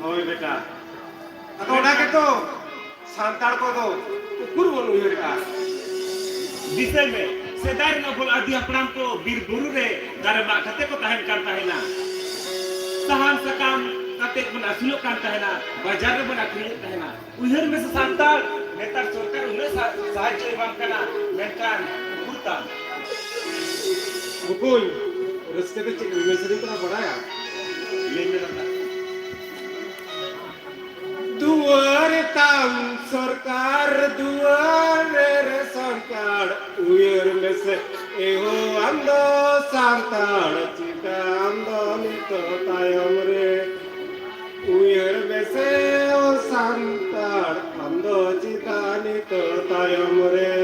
ᱦᱳᱭ ᱵᱮᱴᱟ, ᱟᱫᱚ ᱚᱱᱟ ᱜᱮᱛᱚ ᱥᱟᱱᱛᱟᱲ ᱠᱚᱫᱚ ᱩᱠᱩᱨ ᱵᱚᱱ ᱩᱭᱦᱟᱹᱨᱮᱜᱼᱟ? ᱫᱤᱥᱟᱹᱭ ᱢᱮ, ᱥᱮᱫᱟᱭ ᱨᱮᱱ ᱟᱵᱚ ᱟᱹᱫᱤ ᱦᱟᱯᱲᱟᱢ ᱠᱚ ᱵᱤᱨ ᱵᱩᱨᱩ ᱨᱮ ᱫᱟᱨᱮ ᱢᱟᱜ ᱠᱟᱛᱮ ᱠᱚ ᱛᱟᱦᱮᱱ ᱠᱟᱱ ᱛᱟᱦᱮᱱᱟ᱾ ᱥᱟᱦᱟᱱ ᱥᱟᱠᱟᱢ ᱠᱟᱛᱮ ᱵᱚᱱ ᱟᱹᱥᱩᱞᱚᱜ ᱠᱟᱱ ᱛᱟᱦᱮᱱᱟ, ᱵᱟᱡᱟᱨ ᱨᱮᱵᱚᱱ ᱟᱹᱠᱷᱨᱤᱧᱮᱫ ᱛᱟᱦᱮᱱᱟ᱾ ᱩᱭᱦᱟᱹᱨ ᱢᱮᱥᱮ ᱥᱟᱱᱛᱟᱲ, ᱱᱮᱛᱟᱨ ᱥᱚᱨᱠᱟᱨ ᱩᱱᱟᱹᱜ ᱥᱟ-, ᱥᱟᱦᱟᱡᱽᱡᱚᱭ ᱮᱢᱟᱢ ᱠᱟᱱᱟ, ᱢᱮᱱᱠᱷᱟᱱ ᱩᱠᱩᱨ ᱛᱟᱢ? ᱵᱚᱠᱚᱧ, ᱨᱟᱹᱥᱠᱟᱹ ᱛᱮ ᱪᱮᱫ ᱮᱱᱮᱡ ᱥᱮᱨᱮᱧ ᱠᱟᱱᱟ ᱵᱟᱲᱟᱭᱟ? ᱞᱟᱹᱭ ᱢᱮ ᱫᱟᱫᱟ᱾ ᱫᱩᱣᱟᱹᱨ ᱛᱟᱢ ᱥᱚᱨᱠᱟᱨ, ᱫᱩᱣᱟᱹᱨ ᱨᱮ ᱥᱟᱱᱛᱟᱲ, ᱩᱭᱦᱟᱹᱨ ᱢᱮᱥᱮ ᱮᱦᱳ ᱟᱢ ᱫᱚ ᱥᱟᱱᱛᱟᱲ, ᱪᱮᱫᱟᱜ ᱟᱢ ᱫᱚ ᱱᱤᱛᱚᱜ ᱛᱟᱭᱚᱢ ᱨᱮ? ᱩᱭᱦᱟᱹᱨ ᱢᱮᱥᱮ ᱳ ᱥᱟᱱᱛᱟᱲ, ᱟᱢ ᱫᱚ ᱪᱮᱫᱟᱜ ᱱᱤᱛᱚᱜ ᱛᱟᱭᱚᱢ ᱨᱮ?